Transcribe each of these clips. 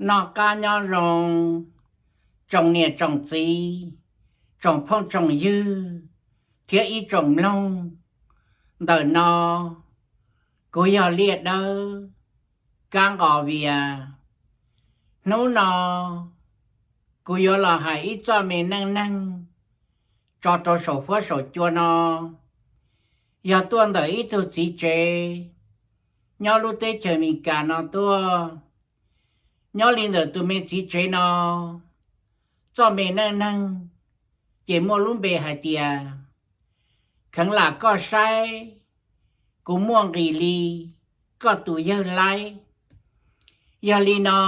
Noj qab nyob zoo, tsoom niam tsoom txiv, tsoom phooj tsoom ywg, thiab ib tsoom mloog. Ntawm no kuv yog Liaj Dawb, Kab Nqos Vias. Hnub no kuv yuav los hais ib txoj me neej neeg tso rau saum huab saum cua no, yog tuaj ntawm ib tug txiv tsev nyob lub teb chaws Amelikas no tuaj. Nyob li ntawm tus me txiv tsev no, txoj me neej neeg ces muaj lub npe hais tias, kheev lam koj saib, kuv muaj nqis li koj tus yawg laib. Yog li no,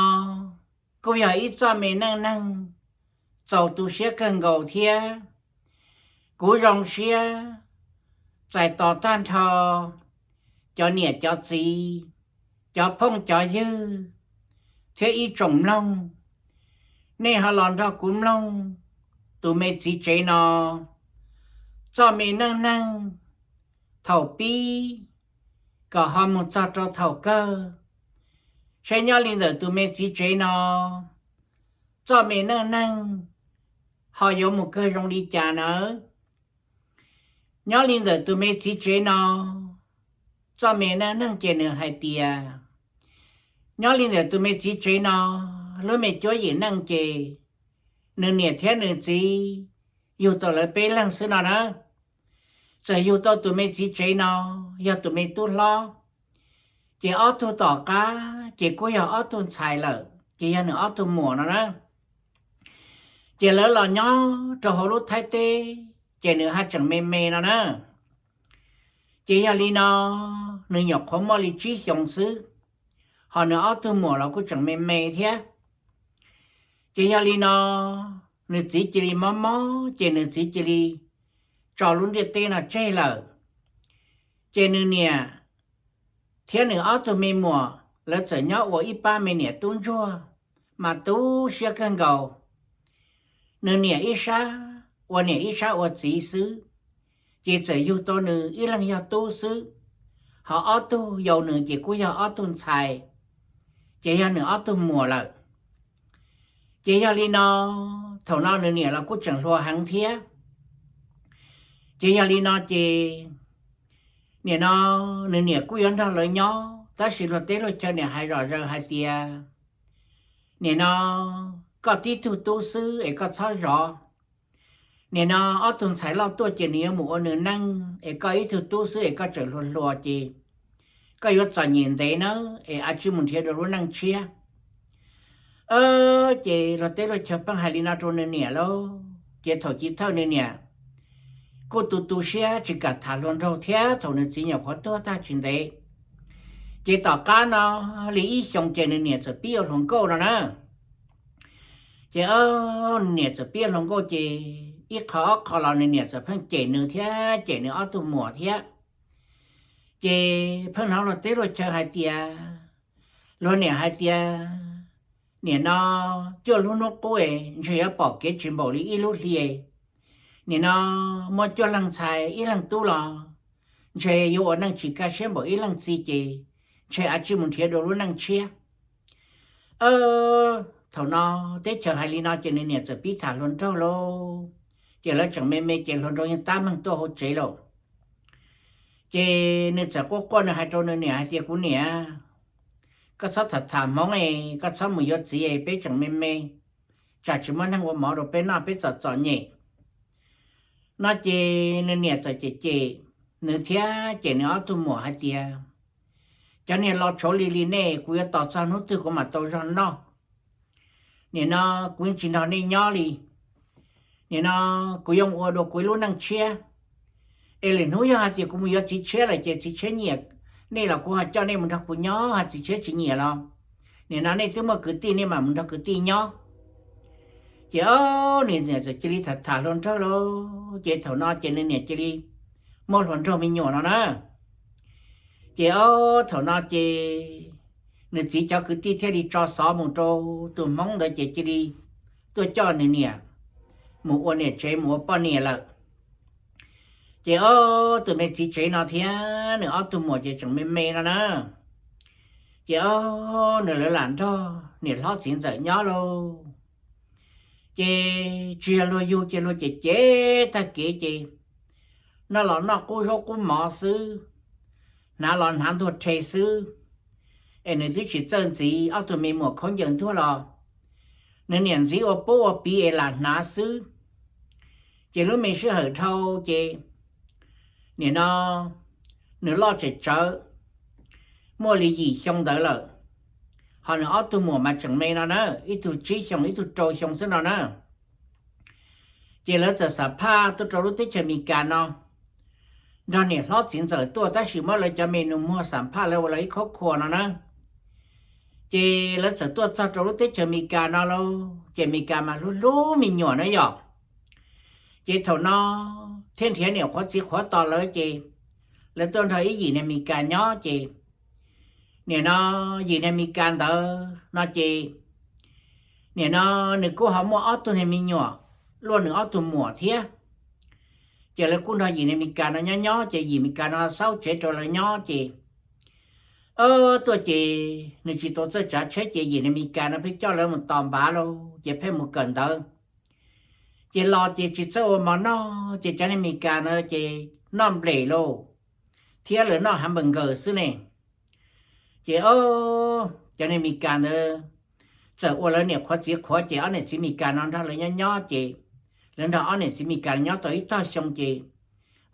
kuj yog ib txoj me neej neeg txaus tu siab kawg nkaus thiab. Kuv zoo siab txais tos tag nrho cov niam cov txiv, cov phooj cov ywg, thiab ib tsoom mloog, nej ho los nrog kuv mloog tus me txiv tsev no txoj me neej neeg thaum pib kom ho mus txog rau thaum kawg, saib nyob li ntawm tus me txiv tsev no txoj me neej neeg ho yuav mus kawg zoo li cas nawb. Nyob li ntawm tus me txiv tsev no, txoj me neej neeg ces nws hais tias, nyob li ntawm tus me txiv tsev no, lub me cuab yim neej ces nws niam thiab nws txiv yug tau lawv peb leeg xwb no na. Txawm yug tau tus me txiv tsev no, yog tus me tub hlob, ces ob tug tom qab ces kuj yog ob tug ntxhais lawm, ces yog nws ob tug muam no na. Ces lawv los nyob rau hauv lub Thaib teb, ces nws haj tseem me me no na. Ces yog li no, nws nyuam qhuav muaj li tsib xyoos xwb, ho nws ob tug muam los kuj tseem me me thiab. Ces yog li no, nws txiv cia li mob mob, ces nws txiv cia li tso lub ntiaj teb no tseg lawm. Ces nws niam thiab nws ob tug me muam, lawv txawm nyob ua ib pab me niam tub ntsuag, mas tu siab kawg nkaus. Nws niam ib sab ua niam ib sab ua txiv xwb, ces txawm yug tau nws ib leeg yog tub xwb, ho ob tug yau nws ces kuj yog ob tug ntxhais, ces yog nws ob tug muam lawm. Ces yog li no, thaum no nws niam los kuj tseem hluas heev thiab. Ces yog li no ces, nim no nws niam kuj yuav nrog lawv nyob, tab sis luag teb luag chaw niam hais zom zaws hais tias, nim no koj tib tug tub xwb es koj txhob zov. Nim no ob tug ntxhais loj tuaj ces nws yuav mus ua nws neej, es koj ib tug tub xwb es koj tseem hluas hluas ces koj yuav txom nyem ntev nawb, es a tsij mus nrhiav dua lub neej tshiab. Ces luag teb luag chaw pheej hais li no rau nws niam lauj, ces thaum chiv thawj nws niam kuj tu tu siab tsis kam tham hluas nraug thiab, thaum nws txiv nyuam qhuav tuag tag tsis ntev. Ces tom qab no li ib xyoos ces nws niam txawm pib ua hluas nkauj no na. Ces nws niam txawm pib ua hluas nkauj ces ib qho ob qho los nws niam txawm pheej cem nws thiab cem nws ob tug muam thiab. Ces pheej hnov luag teb luag chaw hais tias, luag niam hais tias, nim no cuaj lub hnub qub ntshe yuav pom kev tsis npaum li ib lub hli. Nim no muaj cuaj leeg ntxhais ib leeg tub los ntshe yuav ua neej tsis kaj siab npaum ib leej txiv ces ntshe a tsij mus nrhiav dua lub neej tshiab. Thaum no teb chaws hais li no ces nws niam txawm pib tham hluas nraug lauj, ces lawv tseem me me ces hluas nraug yeej tab meeg tuaj hauv tsev lauj. Ces nws txawm quaj quaj nws hais rau nws niam hais tias, kuv niam, koj txhob tham tham hmoov es koj txhob mus yuav txiv es peb tseem me me, tsam tsis muaj neeg ua mov rau peb noj peb txom txom nyem. No ces nws niam txawm cem cem nws thiab cem nws ob tug muam hais tias, cov niag lo tshauv li li nej kuv yuav tos txog hnub twg kuv mam tau zog noj. Nim no kuv yeej tsis nrog nej nyob li. Nim no kuv yuav mus ua dua kuv ib lub neej tshiab. Es lwm hnub yog hais tias kuv mus yuav txiv tshiab lawm ces txiv tshiab nyiam nej los kuv ho coj nej mus nrog kuv nyob, ho txiv tshiab tsis nyiam los nim no nej twb muaj kwv tij nej mam mus nrog kwv tij nyob. Ces ob niam txiv txawm cia li tham tham hluas nraug lauj, ces thaum no ces nws niam cia li muaj hluas nraug me nyuam no na. Ces ob thaum no ces nws txiv cov kwv tij thiaj li tso xov mus rau tus hmoob ntawd ces cia li tuaj coj nws niam mus ua niam tsev mus ua poj niam lawm. Ces ob tug me txiv tsev no thiab nws ob tug muam ces tseem me me no na. Ces ob nws lawv lam nrog niam hlob txiv ntxawm nyob lauj. Ces tsis yog luag yug ces luag cem cem tag kev ces noj los noj qub zaub qub mov xwb, hnav los hnav ntuag rhe xwb, es nws twb tsis txawj ntxiv ob tug me muam khaub ncaws ntuag los nws niam ntxiv ua pub ua piv es lam hnav xwb. Ces lub me sij hawm dhau ces nim no nws loj tsem tsawv, muaj li yim xyoo ntawd lawm, ho nws ob tug muam mas tseem me no na, ib tug tsib xyoo ib tug rau xyoo xwb no na. Ces lawv txawm xam phaj tuaj rau lub teb chaws Amelikas no, nrog niam hlob txiv ntxawm tuaj tab sis muab lawv cov me nus muag xam phaj lawv ua lawv ib khab khua no na. Ces lawv txawm tuaj txog rau lub teb chaws Amelikas no lauj, ces Amelikas mas hlub hlub me nyuam na yom. Ces thaum no thiaj nrhiav niam qhuav txiv qhuav tos lawv ces lawv tuaj nrog ib yim niag Amelikas nyob ces nim no yim niag Amelikas ntawd no ces nim no nws kuj ho muaj ob tug niag me nyuam, luaj nws ob tug muam thiab. Ces lawv kuj nrog yim niag Amelikas no nyob nyob ces yim Amelikas no xauj tsev rau lawv nyob ces tuaj ces nws tsis tau txawj tsav tsheb ces yim niag Amelikas no pheej coj lawv mus tos npav lauj, ces pheej mus kawm ntawv. Ces los ces tsis txawj ua mov noj ces cov niag Amelikas no ces noj nplej lauj, thiab lawv noj hav npas nkaws xwb ne. Ces cov niag Amelikas ntawd txawm ua lawv niam qhuav txiv qhuav ces ob niam txiv Amelikas no nrog lawv nyob nyob ces lawv nrog ob niam txiv Amelikas nyob tau ib tog xyoo ces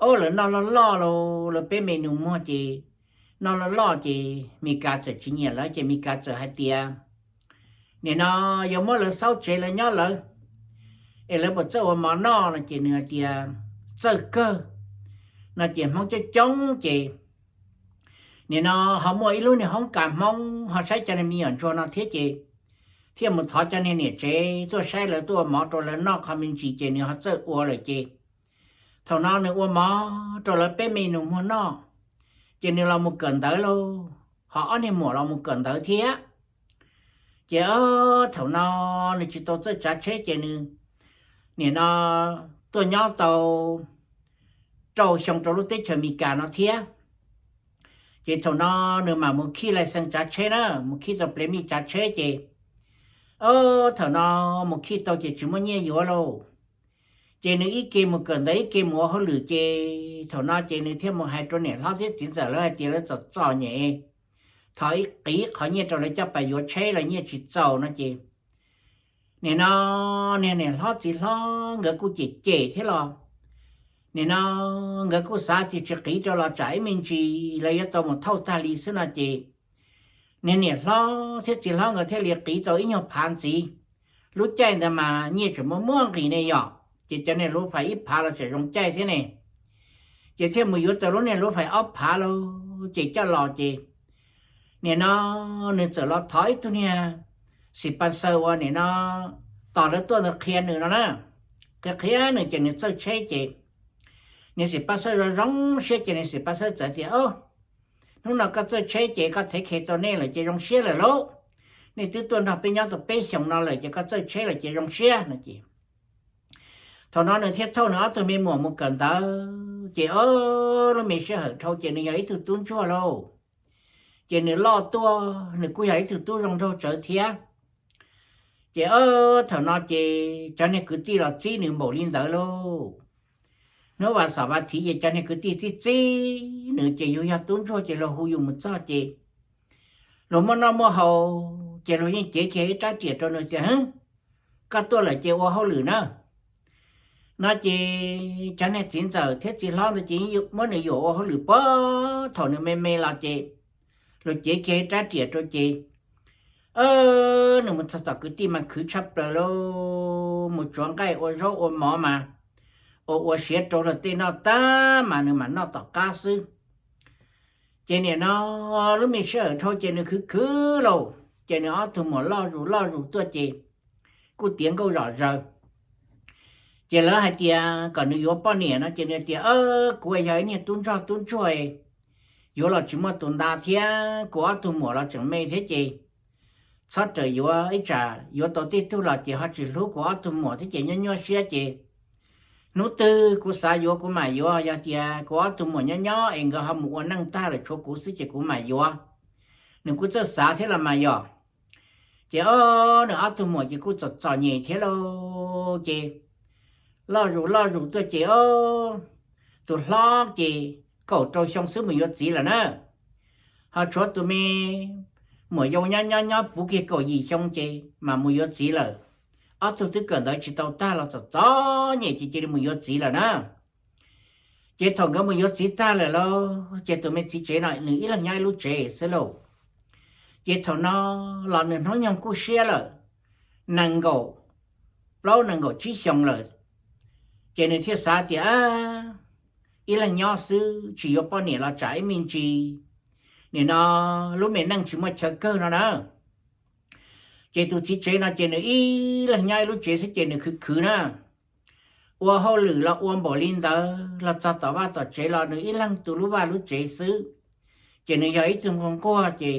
ob lawv noj loj loj lauj, lawv peb me nus muag ces noj loj loj ces Amelikas txawm tsis nyiam lawv ces Amelikas txawm hais tias nim no yuav muab lawv xauj tsev lawv nyob lawv, es lawv puas txawj ua mov noj no ces nws hais tias txawj kawg no ces Hmoob coob coob ces nim no ho muaj ib lub niag hoob kas Hmoob ho saib cov niag me nyuam ntsuag no thiab ces thiaj mus thov cov niag niam tsev tuaj saib lawv tuaj ua mov rau lawv noj qho me ntsis ces nws ho txawj ua lawm ces thaum no nws ua mov rau lawv peb me nus muag noj, ces nws los mus kawm ntawv lauj, ho ob niag muam los mus kawm ntawv thiab. Ces thaum no nws tsis tau txawj tsav tsheb ces nws nim no tuaj nyob tau rau xyoo rau lub teb chaws Amelikas no thiab. Ces thaum no nws mam mus khij lais xees tsav tsheb na, mus khij tau ple mij tsav tsheb ces thaum no mus khij tau ces tsis muaj nyiaj yuav lauj. Ces nws ib ke mus kawm ntawv ib ke mus ua hauj lwm ces thaum no ces nws thiaj mus hais rau niam hlob thiab txiv ntxawm lawv hais tias lawv txom txom nyem, thov qiv qhov nyiaj rau lawv coj pais yuav tsheb los nyiaj tsis txaus no ces nim no niag niam hlob txiv hlob nkawd kuj cem cem thiab los nim no nkawd kuj xav tias tsis qiv rau los tsam ib me ntsis lawv yuav tau mus thauj tag li xwb no ces niag niam hlob thiab txiv hlob nkawd thiaj li qiv tau ib nyuag phav ntxiv. Lub caij ntawd mas nyiaj tseem muaj muaj nqis ne yom, ces cov niag lub fais ib phav los tseem zoo caij thiab ne. Ces thiaj mus yuav tau lub niag lub fais ob phav lauj, ces coj los ces nim no nws txawm los thov ib tug niag xim pas xaw uas nim no tos lawv tuaj ntawd qhia nws no na. Qhia qhia nws ces nws txawj tsheb ces niag xim pas xaw zoo zoo siab ces niag xim pas xaw txawm tias, Hnub no koj txawj tsheb ces koj thev khe tau nej lawm ces zoo siab lawm lauj. Nej twb tuaj nrog peb nyob tau peb xyoos no lawm ces koj txawj tsheb lawm ces zoo siab no ces thaum no nws thiaj thauj nws ob tug me muam mus kawm ntawv ces o, lub me sij hawm dhau ces nws yog ib tug tub ntsuag lauj. Ces nws loj tuaj nws kuj yog ib tug tub zoo nraug tsawv thiab. Ces thaum no ces cov niag kwv tij los txib nws npaum li ntawd lauj. Hnub vas xaum vas thiv ces cov niag kwv tij txib txib nws ces yus yog tub ntsuag ces luag hu yus mus txog ces luag muaj noj muaj haus ces luag yeej cev kiag ib rab riam rau nws tias, Koj tuaj lawm ces ua hauj lwm na. No ces cov niag txiv ntxawm thiab txiv hlob ntawd ces muab nws yuam ua hauj lwm puag thaum nws me me los ces luag cev kiag ib rab riam rau ces nws mus txog tom kwv tij mas khwv tshaj plaws lauj, mus tsuav nqaij ua zaub ua mov mas ua ua siav rau luag tej noj tag mas nws mam noj tom qab xwb. Ces nim no lub me sij hawm dhau ces nws khwv khwv lauj, ces nws ob tug muam loj zus loj zus tuaj ces kuj tiav nkauj zom zaws. Ces lawv hais tias kom nws yuav poj niam no ces nws tias, Kuv yog ib niag tub ntsoj tub ntsuag, yuav los tsis muaj tus nta thiab kuv ob tug muam los tseem me thiab ces txhob rawm yuav, ib tsam yuav tau tej tug los ces ho tsis hlub kuv ob tug muam thiab ces nyuaj nyuaj siab ces hnub twg kuv xav yuav kuv mam yuav, yog tias kuv ob tug muam nyob nyob es nkawd ho mus ua neej tag lawm tshuav kuv xwb ces kuv mam yuav. nws kuj txawj xav thiab los mas yog. Ces o, nws ob tug muam ces kuj txom txom nyem thiab lauj. Ces loj zus loj zus tuaj ces o, tus hlob ces kaum rau xyoo xwb mus yuav txiv lawm na. Ho tshuav tus me muam yau nyob nyob nyob puv kiag kaum yim xyoo ces mas mus yuav txiv lawm. Ob tug twb kawm ntawv tsis tau tag los txom txom nyem ces cia li mus yuav txiv lawm na. Ces thaum nkawd mus yuav txiv tag lawm lauj, ces tus me txiv tsev no nws ib leeg nyob ib lub tsev xwb lauj. Ces thaum no los nws hnub nyoog kuj siab lawm, nees nkaum plaub nees nkaum tsib xyoo lawm. Ces nws thiaj xav tias, ib leeg nyob xwb tsis yuav poj niam los tsam ib me ntsis, nim no lub me neej tsis muaj chaw kawg no na. Ces tus txiv tsev no ces nws ib leeg nyob ib lub tsev xwb ces nws khwv khwv na. Ua hauj lwm los ua npaum li ntawd los txog tom vaj tom tsev los nws ib leeg tu lub vaj lub tsev xwb. Ces nws yog ib tug nquag nquag ces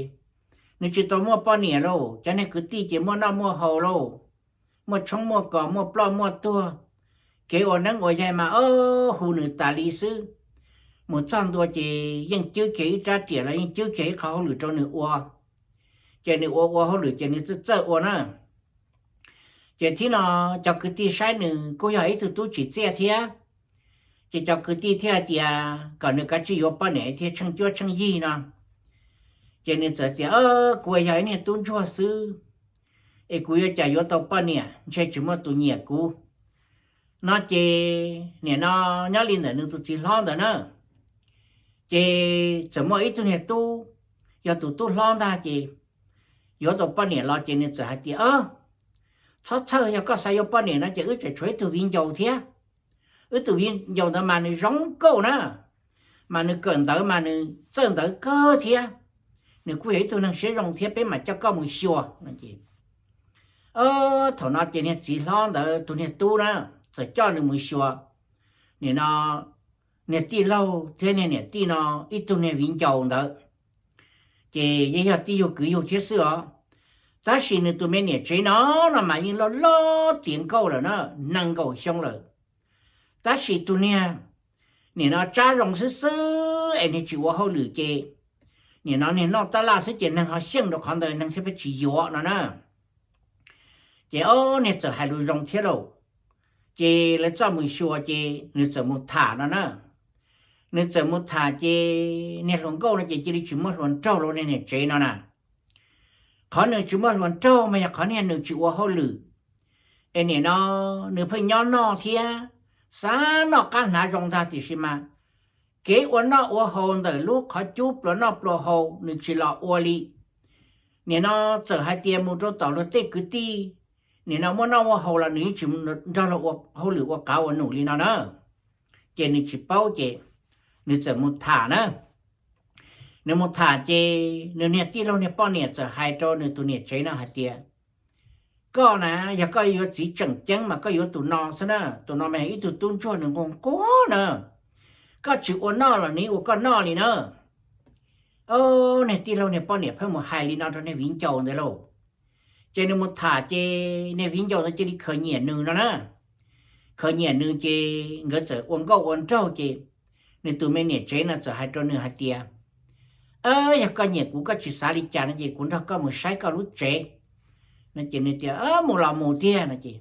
nws tsis tau muaj poj niam lauj, cov niag kwv tij ces muaj noj muaj haus lauj, muaj tshoob muaj kos muaj ploj muaj tuag. Kev ua neeb ua yaig mas o, hu nws tas li xwb. Mus txog ntua ces yeej cwb kiag ib rab riam los yeej cwb kiag ib qho hauj lwm rau nws ua. Ces nws ua ua hauj lwm ces nws txawj txawj ua na. Ces thib no cov kwv tij saib nws kuj yog ib tug tub tsim txiaj thiab, ces cov kwv tij thiaj hais tias kom nws kav tsij yuav poj niam thiaj tsheej cuab tsheej yig no. Ces nws txawm tias, kuv yog ib niag tub ntsuag xwb, es kuv yuav cas yuav tau poj niam, ntshe tsis muaj tus nyiam kuv no. Ces nim no nyob li ntawm nws tus txiv hlob ntawd na, ces txawm muaj ib tug niag tub, yog tus tub hlob ntag ces yuav tau poj niam los ces nws txawm hais tias, txhob txhawj, yog koj xav yuav poj niam no ces wb tseem tshuav ib tug viv ncaus thiab. Wb tus viv ncaus ntawd mas nws zoo nkauj na, mas nws kawm ntawv mas nws txawj ntawv kawg thiab. Nws kuj yog ib tug neeg siab zoo thiab, peb mam coj koj mus xyuas no ces. Thaum no ces niag txiv hlob ntawd tus niag tub na, txawm coj nws mus xyuas nim no niag tij laug thiab niag niam tij no ib tug niag viv ncaus ntawd, ces yeej yog tij yug kwv yug thiab xwb os. Tab sis nws tus me niam tsev no, no mas yeej loj loj tiav nkauj lawm na, nees nkaum xyoo lawm. Tab sis tus niag nim no tsab zoo xwb xwb es niag tsis ua hauj lwm ces nim no niag noj tab laj xwb ces neeg ho xyeej rau qhov ntawd neeg thiaj pheej tsis yuav no na. Ces o, niag txawm hais lus zoo thiab lauj. Ces lawv txawm mus xyuas ces nws txawm mus tham no na. Nws txawm mus tham ces niag hluas nkauj no ces cia li tsis muaj hluas nraug los niag niam tsev no na. Qhov nws tsis muaj hluas nraug mas yog qhov niag nws tsis ua hauj lwm, es nim no nws pheej nyob noj thiab, xav noj qab hnav zoo ntag tiam sis mas kev ua noj ua haus ntawm lub qhov cub pluas noj pluas haus nws tsis los ua li. Nim no txawm hais tias mus rau tom luag tej kwv tij, nim no muaj noj muaj haus los nws yeej tsis nrog luag ua hauj lwm ua qav ua num li no na. Ces nws tsis paub ces nws txawm mus tham na. Nws mus tham ces nws niag tij laug niag poj niam txawm hais rau nws tus niam tsev no hais tias, koj na, yog koj yuav txiv tseem ceeb mas koj yuav tus no xwb na, tus no mas yog ib tug tub ntsuag nws nquag nquag na, koj tsis ua noj los nws ua koj noj li na. Niag tij laug niag poj niam pheej mus hais li no rau niag viv ncaus ntawd lauj. Ces nws mus tham ces niag viv ncaus ntawd cia li khaws nyiam nws no na. Khaws nyiam nws ces nkawd txawm ua nkauj ua nraug ces nws tus me niam tsev no txawm hais rau nws hais tias, yog koj nyiam kuv koj tsis xav li cas no ces kuv nrog koj mus saib koj lub tsev no ces nws tias mus los mus tiag no ces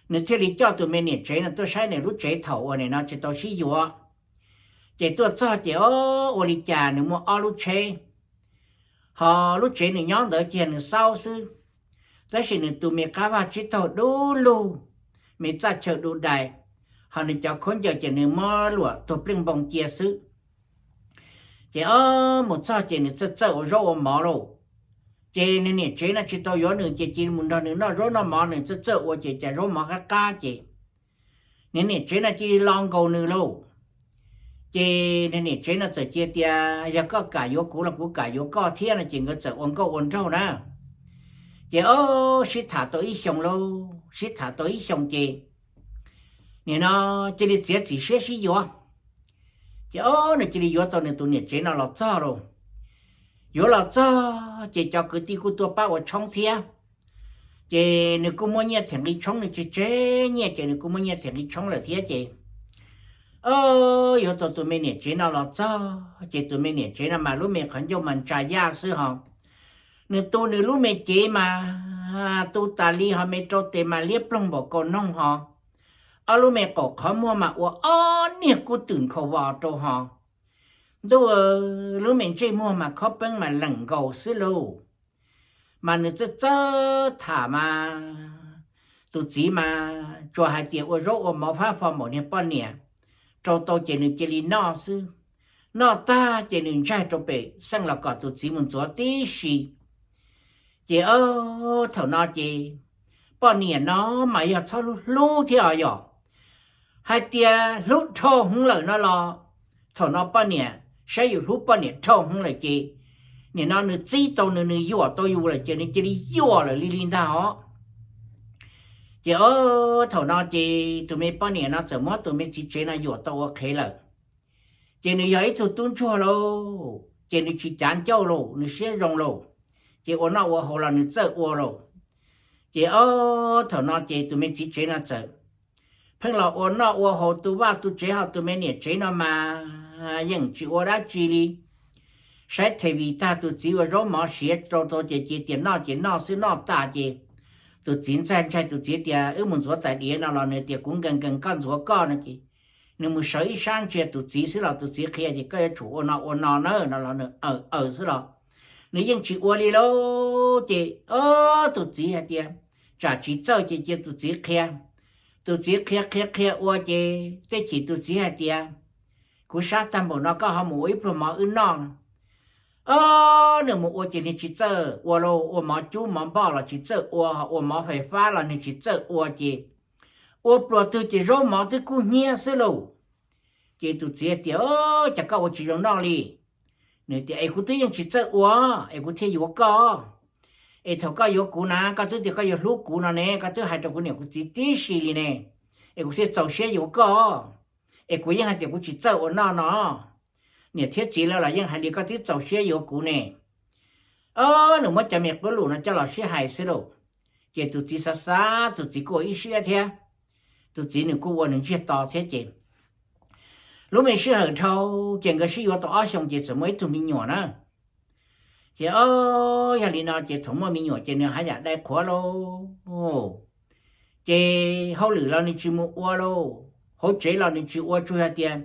nws thiaj li coj tus me niam tsev no tuaj saib nws lub tsev thaum uas nim no tsis tau sib yuav. Ces tuaj txog ces o, ua li cas nws muaj ob lub tsheb, ho lub tsev nws nyob ntawd cia nws xaub xwb, tab sis nws tus me qab vaj tsib taug dub lug, me txaj chaw du dais, ho nws cov khaub ncaws ces nws muab luam tuag pleej npoo cia xwb. Ces o, mus txog ces nws txawj txawj ua zaub ua mov lauj. Ces nws niam tsev no tsis tau yuav nws ces cia li mus nrog nws noj zaub noj mov, nws txawj txawj ua ces cas zaub mov qab qab ces nws niam tsev no cia li lo nkaus nws lauj. Ces nws niam tsev no txawm cia tias yog koj kam yuav kuv los kuv kam yuav koj thiab no ces nkawd txawm ua nkauj ua nraug na. Ces o, sib tham tau ib xyoo lauj, sib tham tau ib xyoo ces nim no cia li txiav txim siab sib yuav. Ces o, nws cia li yuav tau nws tus niam tsev no los txog lauj. Yuav los txog ces cov kwv tij kuj tuaj pab ua tshoob thiab. Ces nws kuj muaj nyiaj them nqi tshoob, nws tseg tseg nyiaj ces nws kuj muaj nyiaj them nqi tshoob lawm thiab ces o, yuav tau tus me niam tsev no los txog ces tus me niam tsev no mas lub me qhov ncauj mas ntsa yaj xwb ho. Nws tu nws lub me cev mas tu tas li ho me rau tes mas liab ploog npaum kaus noog ho, ob lub me qaum qhov muag mas ua ob niag kub twm nkhaus vos rau ho. Ntuj, lub me ntsej muag mas khob peeb mas leem nkaus xwb lauj. Mas nws txawj txawj tham mas tus txiv mas tsuas hais tias ua zaub ua mov fab fo npaum niag poj niam, rau tau ces nws cia li noj xwb. Noj tag ces nws ntsaig rau pem xeej los kom tus txiv mus ntxuav tib si. Ces o, thaum no ces poj niam no mas yog txhob hlub hlub thiab os yom. Hais tias hlub dhau hwv lawm no los, thaum no poj niam saib yus hlub poj niam dhau hwv lawm ces nim no nws txib tau nws, nws yuam tau yus lawm ces nws cia li yuam lawm li li ntag os. Ces o, thaum no ces tus me poj niam no txawm muab tus me txiv tsev no yuam tau ua qhev lawm. Ces nws yog ib tug tub ntsuag lauj, ces nws tsis cav ncauj lauj, nws siab zoo lauj, ces ua noj ua haus los nws txawj ua lauj. Ces o, thaum no ces tus me txiv tsev no txawm pheej los ua noj ua haus tu vaj tu tsev ho tus me niam tsev no mas yeej tsis ua dab tsi li. Saib T V tag tus txiv ua zaub mov siav rau tau ces cia tias noj ces noj xwb, noj tas ces tus txiv ntxaig ntshai, tus txiv tias wb mus ntxuav tais diav no los nws tias kuv nkees nkees koj ntxuav koj no ces nws mus sawv ib sab ntsia tus txiv xwb los tus txiv qhia ces koj yuav tsum ua no ua no na no los nws aws aws xwb los nws yeej tsis ua li lauj. Ces o, tus txiv hais tias tsam tsis txawj ces cia tus txiv qhia. Tus txiv qhia qhia qhia ua ces tej chim tus txiv hais tias kuv sab tag npaum no koj ho mus ua ib pluag mov wb noj no. O, nws mus ua ces nws tsis txawj ua lauj, ua mov cub mov npoj los tsis txawj ua, ua mov fais fab los nws tsis txawj ua ces ua pluas twg ces zaub mov twb kub hnyiab xwb lauj. Ces tus txiv tias o, cas koj ua tsis zoo noj li? Nws tias es kuv twb yeej tsis txawj ua es kuv thiaj yuav koj. Es thaum koj yuav kuv na koj twb tias koj yuav hlub kuv no ne, koj twb hais rau kuv niam kuv txiv tib si li ne, es kuv thiaj txaus siab yuav koj. Es kuv yeej hais tias kuv tsis txawj ua noj no, niam thiab txiv lawv los yeej hais li, koj twb txaus siab yuav kuv ne. O, nws muab cov me qub lus no coj los sib hais xwb lauj. Ces tus txiv xav xav tus txiv kuj ua ib siab thiab, tus txiv nws kuj ua nws ntsiag to thiab ces lub me sij hawm dhau ces nkawd sib yuav tau ob xyoos ces txawm muaj ib tug me nyuam na. Ces o, yog li no ces thaum muaj me nyuam ces nws haj yam dai qhuav lauj. Ces hauj lwm los nws tsis mus ua lauj, hauv tsev los nws tsis ua, tsuas yog tias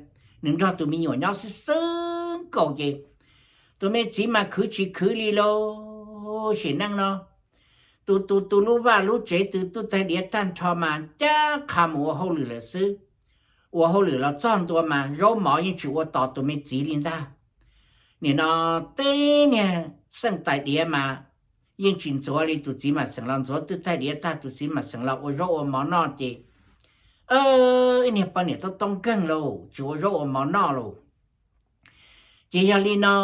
nws nrog tus me nyuam nyob xwb xwb nkaus ces tus me txiv mas khwv tsis khwv li lauj. Sim neej no tus tus tus lub vaj lub tsev twb tais diav tag nrho mas cab qha mus ua hauj lwm lawm xwb. Ua hauj lwm los txog ntua mas zaub mov yeej tsis ua tos tus me txiv li ntag. Nim no tej niag xeej tais diav mas yeej tsis ntxuav li, tus txiv mam xeem los ntxuav twb tais diav tag tus txiv mam xeem los ua zaub ua mov noj ces ib niag poj niam tob tob nkeeg lauj, tsis ua zaub ua mov noj lauj. Ces yog li no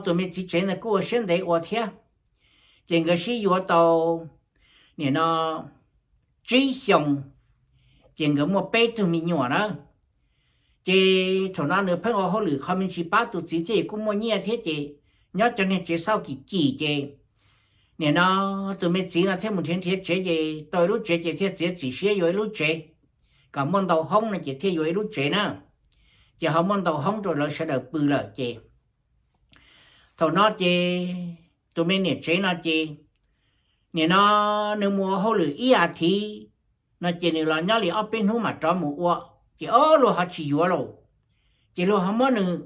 tus me txiv tsev ntawd kuj ua siab ntev ua thiab. Ces nkawd sib yuav tau nim no tsib xyoos, ces nkawd muaj peb tug me nyuam na. Ces thaum no nws pheej ua hauj lwm qhov me ntsis pab tus txiv thiab kuj muaj nyiaj thiab ces nyob cov niag tsev xauj kim kim ces nim no tus me txiv no thiaj mus nrhiav nrhiav tsev ces tau ib lub tsev ces thiaj txiav txim siab yuav ib lub tsev, kom muaj ntau hoob no ces thiaj yuav ib lub tsev na. Ces ho muaj ntau hoob rau lawv sawv daws pw lawm ces thaum no ces tus me niam tsev no ces nim no nws mus ua hauj lwm ib as thiv no ces nws los nyob li ob peb hnub mam rov mus ua, ces ob luag ho tsis yuav lauj. Ces luag ho muab nws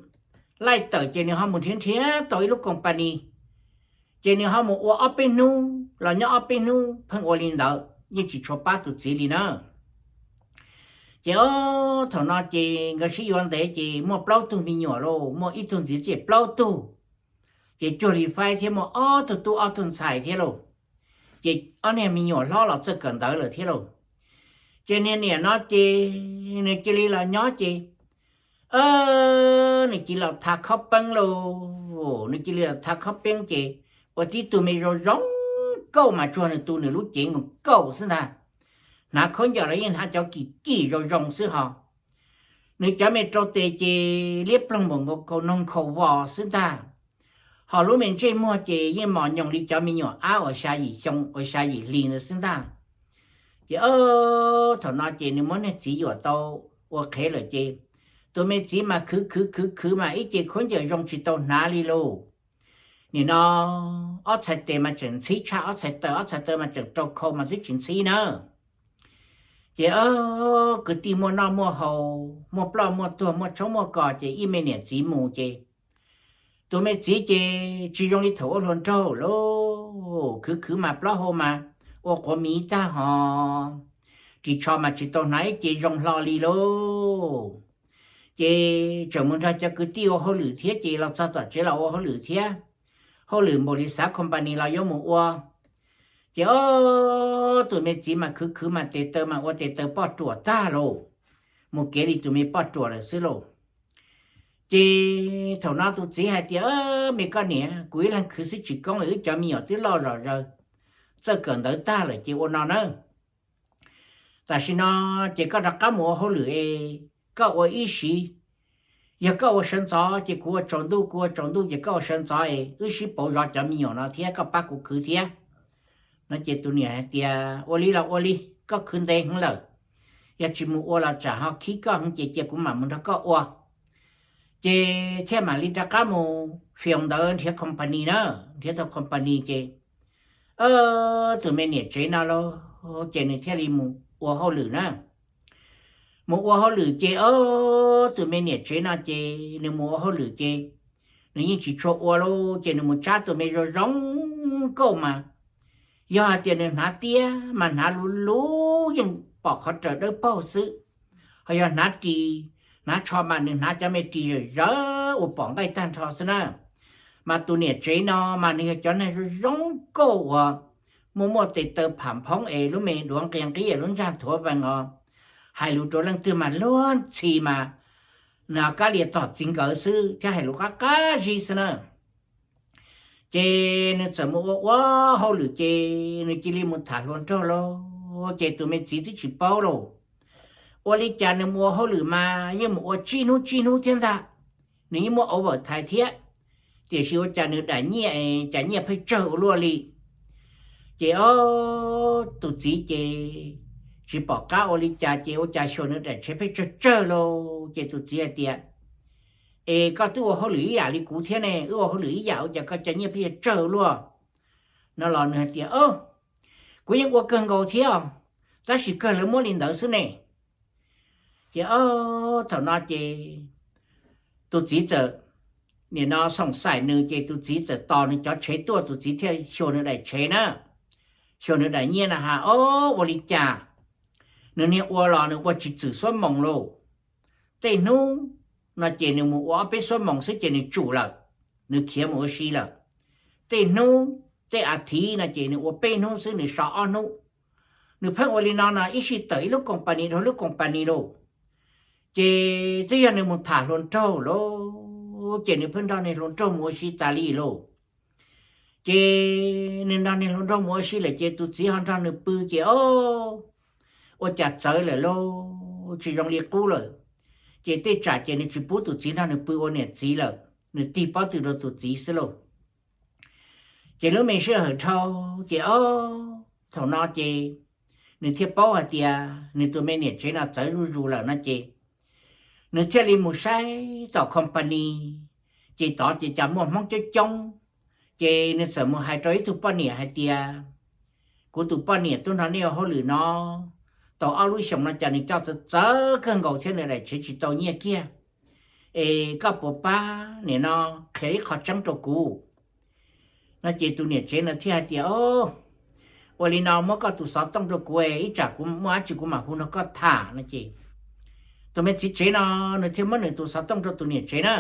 laij tawm ces nws ho mus nrhiav nrhiav tau ib lub company, ces nws ho mus ua ob peb hnub los nyob ob peb hnub pheej ua li ntawd yeej tsis tshua pab tus txiv li na. Ces o, thaum no ces nkawd sib yuav ntev ces muaj plaub tug me nyuam lauj, muaj ib tug ntxiv ces plaub tug. Ces cuag li faib thiab muaj ob tug tub ob tug ntxhais thiab lauj. Ces ob niag me nyuam hlob los txawj kawm ntawv lawm thiab lauj. Ces niag niam no ces nws cia li los nyob ces nws cia li los thav khob peeb lauj. Nws cia li los thav khob peeb ces ua tib tug me zoo zoo nkauj mas tsuag nws tu nws lub cev nkaus xwb ntag. Hnav khaub ncaws los yeej hnav cov kim kim zoo zoo xwb ho. Nws cov me rau tes ces liab ploog npaum nkaus kaus noog khaus vos xwb ntag. Ho lub me ntsej muag ces yeej mos nyoos li cov me nyuam ab uas xya yim xyoo uas xya yim hli ntawd xwb ntag. Ces o, thaum no ces nws muab niag txiv yuam tau ua qhev lawm ces tus me txiv mas khwv khwv khwv khwv mas ib ce khaub ncaws zoo tsis tau hnav li lauj. nim no ob txhais tes mas tseem ntxhib tshaj ob txhais taw, ob txhais taw mas tseem rau khau mas twb tsis ntxhib na. Ces kwv tij muaj noj muaj haus, muaj ploj muaj tuag, muaj tshoob muaj kos, ces ib me niam txiv mus ces tus me txiv ces tsis zoo li thaum ua hluas nraug lauj, khwv khwv mas plaub hau mas ua quav miv tag hos, ris tsho mas tsis tau hnav ib ce zoo hlo li lauj. Ces tseem mus nrog cov kwv tij ua hauj lwm thiab, ces los txog tom tsev los ua hauj lwm thiab, hauj lwm npaum li xav company los yuav mus ua. Ces ob tug me txiv mas khwv khwv mas tes taw mas ua tes taw poj ruam tag lauj, mus kev li tus me poj ruam lawm xwb lauj. Ces thaum no tus txiv hais tias, Me koj niam, kuv ib leeg khwv xwb tsis koob, wb cov me nyuam twb loj zom zaws, txawj kawm ntawv tag lawm ces ua no nawb. Tam sim no ces koj rov qab mus ua hauj lwm es koj ua ib siv, yog koj ua sawv ntxov ces kuv ua tsaus ntuj, kuv ua tsaus ntuj ces koj ua sawv ntxov es wb sib pauv zov cov me nyuam no thiab koj pab kuv khwv thiab. No ces tus niam hais tias, Ua li los ua li, koj khwv ntev heev lawm, yog tsis mus ua los tsam ho khib koj heev ces cia kuv mam mus nrog koj ua. Ces thiaj mam li rov qab mus fios ntawv nrhiav company na, nrhiav tau company ces tus me niam tsev no lauj, ces nws thiaj li mus ua hauj lwm na. Mus ua hauj lwm ces ob tug me niam tsev no ces nws mus ua hauj lwm ces nws yeej tsis tshua ua lauj, ces nws mus tsab tus me zoo zoo nkauj mas, yog hais tias nws hnav tiab mas hnav luv luv yeej pom qhov raws dawb paug xwb, ho yog hnav ris hnav tsho mas nws hnav cov me ris zawm zawv uas pom nqaij tag nrho xwb na. Mas tus niam tsev no mas nws yog cov neeg zoo zoo nkauj uas muaj muaj tes taw pham phoob es lub me duav nqia nqib es lub ntsag nthuav vees os, hais lus rau leej twg mas luag ntxhi mas nws kab lias tom txiv nkawd xwb thiab hais lus qab qab zib xwb na. Ces nws txawm mus ua ua hauj lwm ces nws cia li mus tham hluas nraug lauj, ces tus me txiv twb tsis paub lauj. Ua li cas nws mus ua hauj lwm mas yeej mus ua tsib hnub tsib hnub thiab ntag, nws yeej muaj overtime thiab, tiam sis ua cas nws daim nyiaj es cas nyiaj pheej tsawg ua luaj li. Ces ob tus txiv ces tsis pom qab ua li cas ces ua cas xyuas nws daim tsheb pheej tsawg tsawg lauj, ces tus txiv hais tias, Es koj twb ua hauj lwm ib yam li kuv thiab ne, wb ua hauj lwm ib yam ua cas koj cov nyiaj pheej yuav tsawg ua luaj? No los nws hais tias, Kuv yeej ua kawg nkaus thiab, tab sis kawg lawv muab li ntawd xwb ne. Ces ob thaum no ces tus txiv txawm, nim no xoom xaim nws ces tus txiv txawm tos nws cov tsheb tuaj, tus txiv thiaj xyuas nws daim tsheb na, xyuas nws daim nyiaj na has, Ob, ua li cas nws niag ua los nws ua tsis txwm xuab moos lauj. Tej hnub no ces nws mus ua ob peb xuab moos xwb ces nws tsum lawm, nws khiav mus ua si lawm. Tej hnub, tej a thiv no ces nws ua peb hnub xwb nws so ob hnub. Nws pheej ua li no no ib sij tawm ib lub company dhau lub company lauj. Ces twb yog nws mus tham hluas nraug lauj, ces nws pheej nrog niag hluas nraug mus ua si tas li lauj. Ces nws nrog niag hluas nraug mus ua si lawm ces tus txiv ho nrog nws pw ces ob, ua cas txawv lawm lauj, tsis zoo li qub lawm. Ces tej tsam ces nws tsis pub tus txiv nrog nws pw ua niam txiv lawm, nws tig pob tw rau tus txiv xwb lauj. Ces lub me sij hawm dhau ces ob, thaum no ces nws thiaj paub hais tias nws tus me niam tsev no txawv zuj zus lawm no ces nws thiaj li mus saib tom company, ces tod ces cas muaj Hmoob coob coob. Ces nws txawm mus hais rau ib tug poj niam hais tias, Kuv tus poj niam tuaj nrog nej ua hauj lwm no tau ob lub xyoos no cas nws coj txawv txawv kawg nkaus thiab nws daim tsheb tsis tau nyiaj kiag. Es koj puas pab nim no qhia ib qho tseeb rau kuv? No ces tus niam tsev no thiaj hais tias, Ua li no muab koj tus xov tooj rau kuv, ib tsam kuv muaj dab tsi kuv mam hu nrog koj tham no ces tus me txiv tsev no nws thiaj muab nws tus xov tooj rau tus niam tsev na,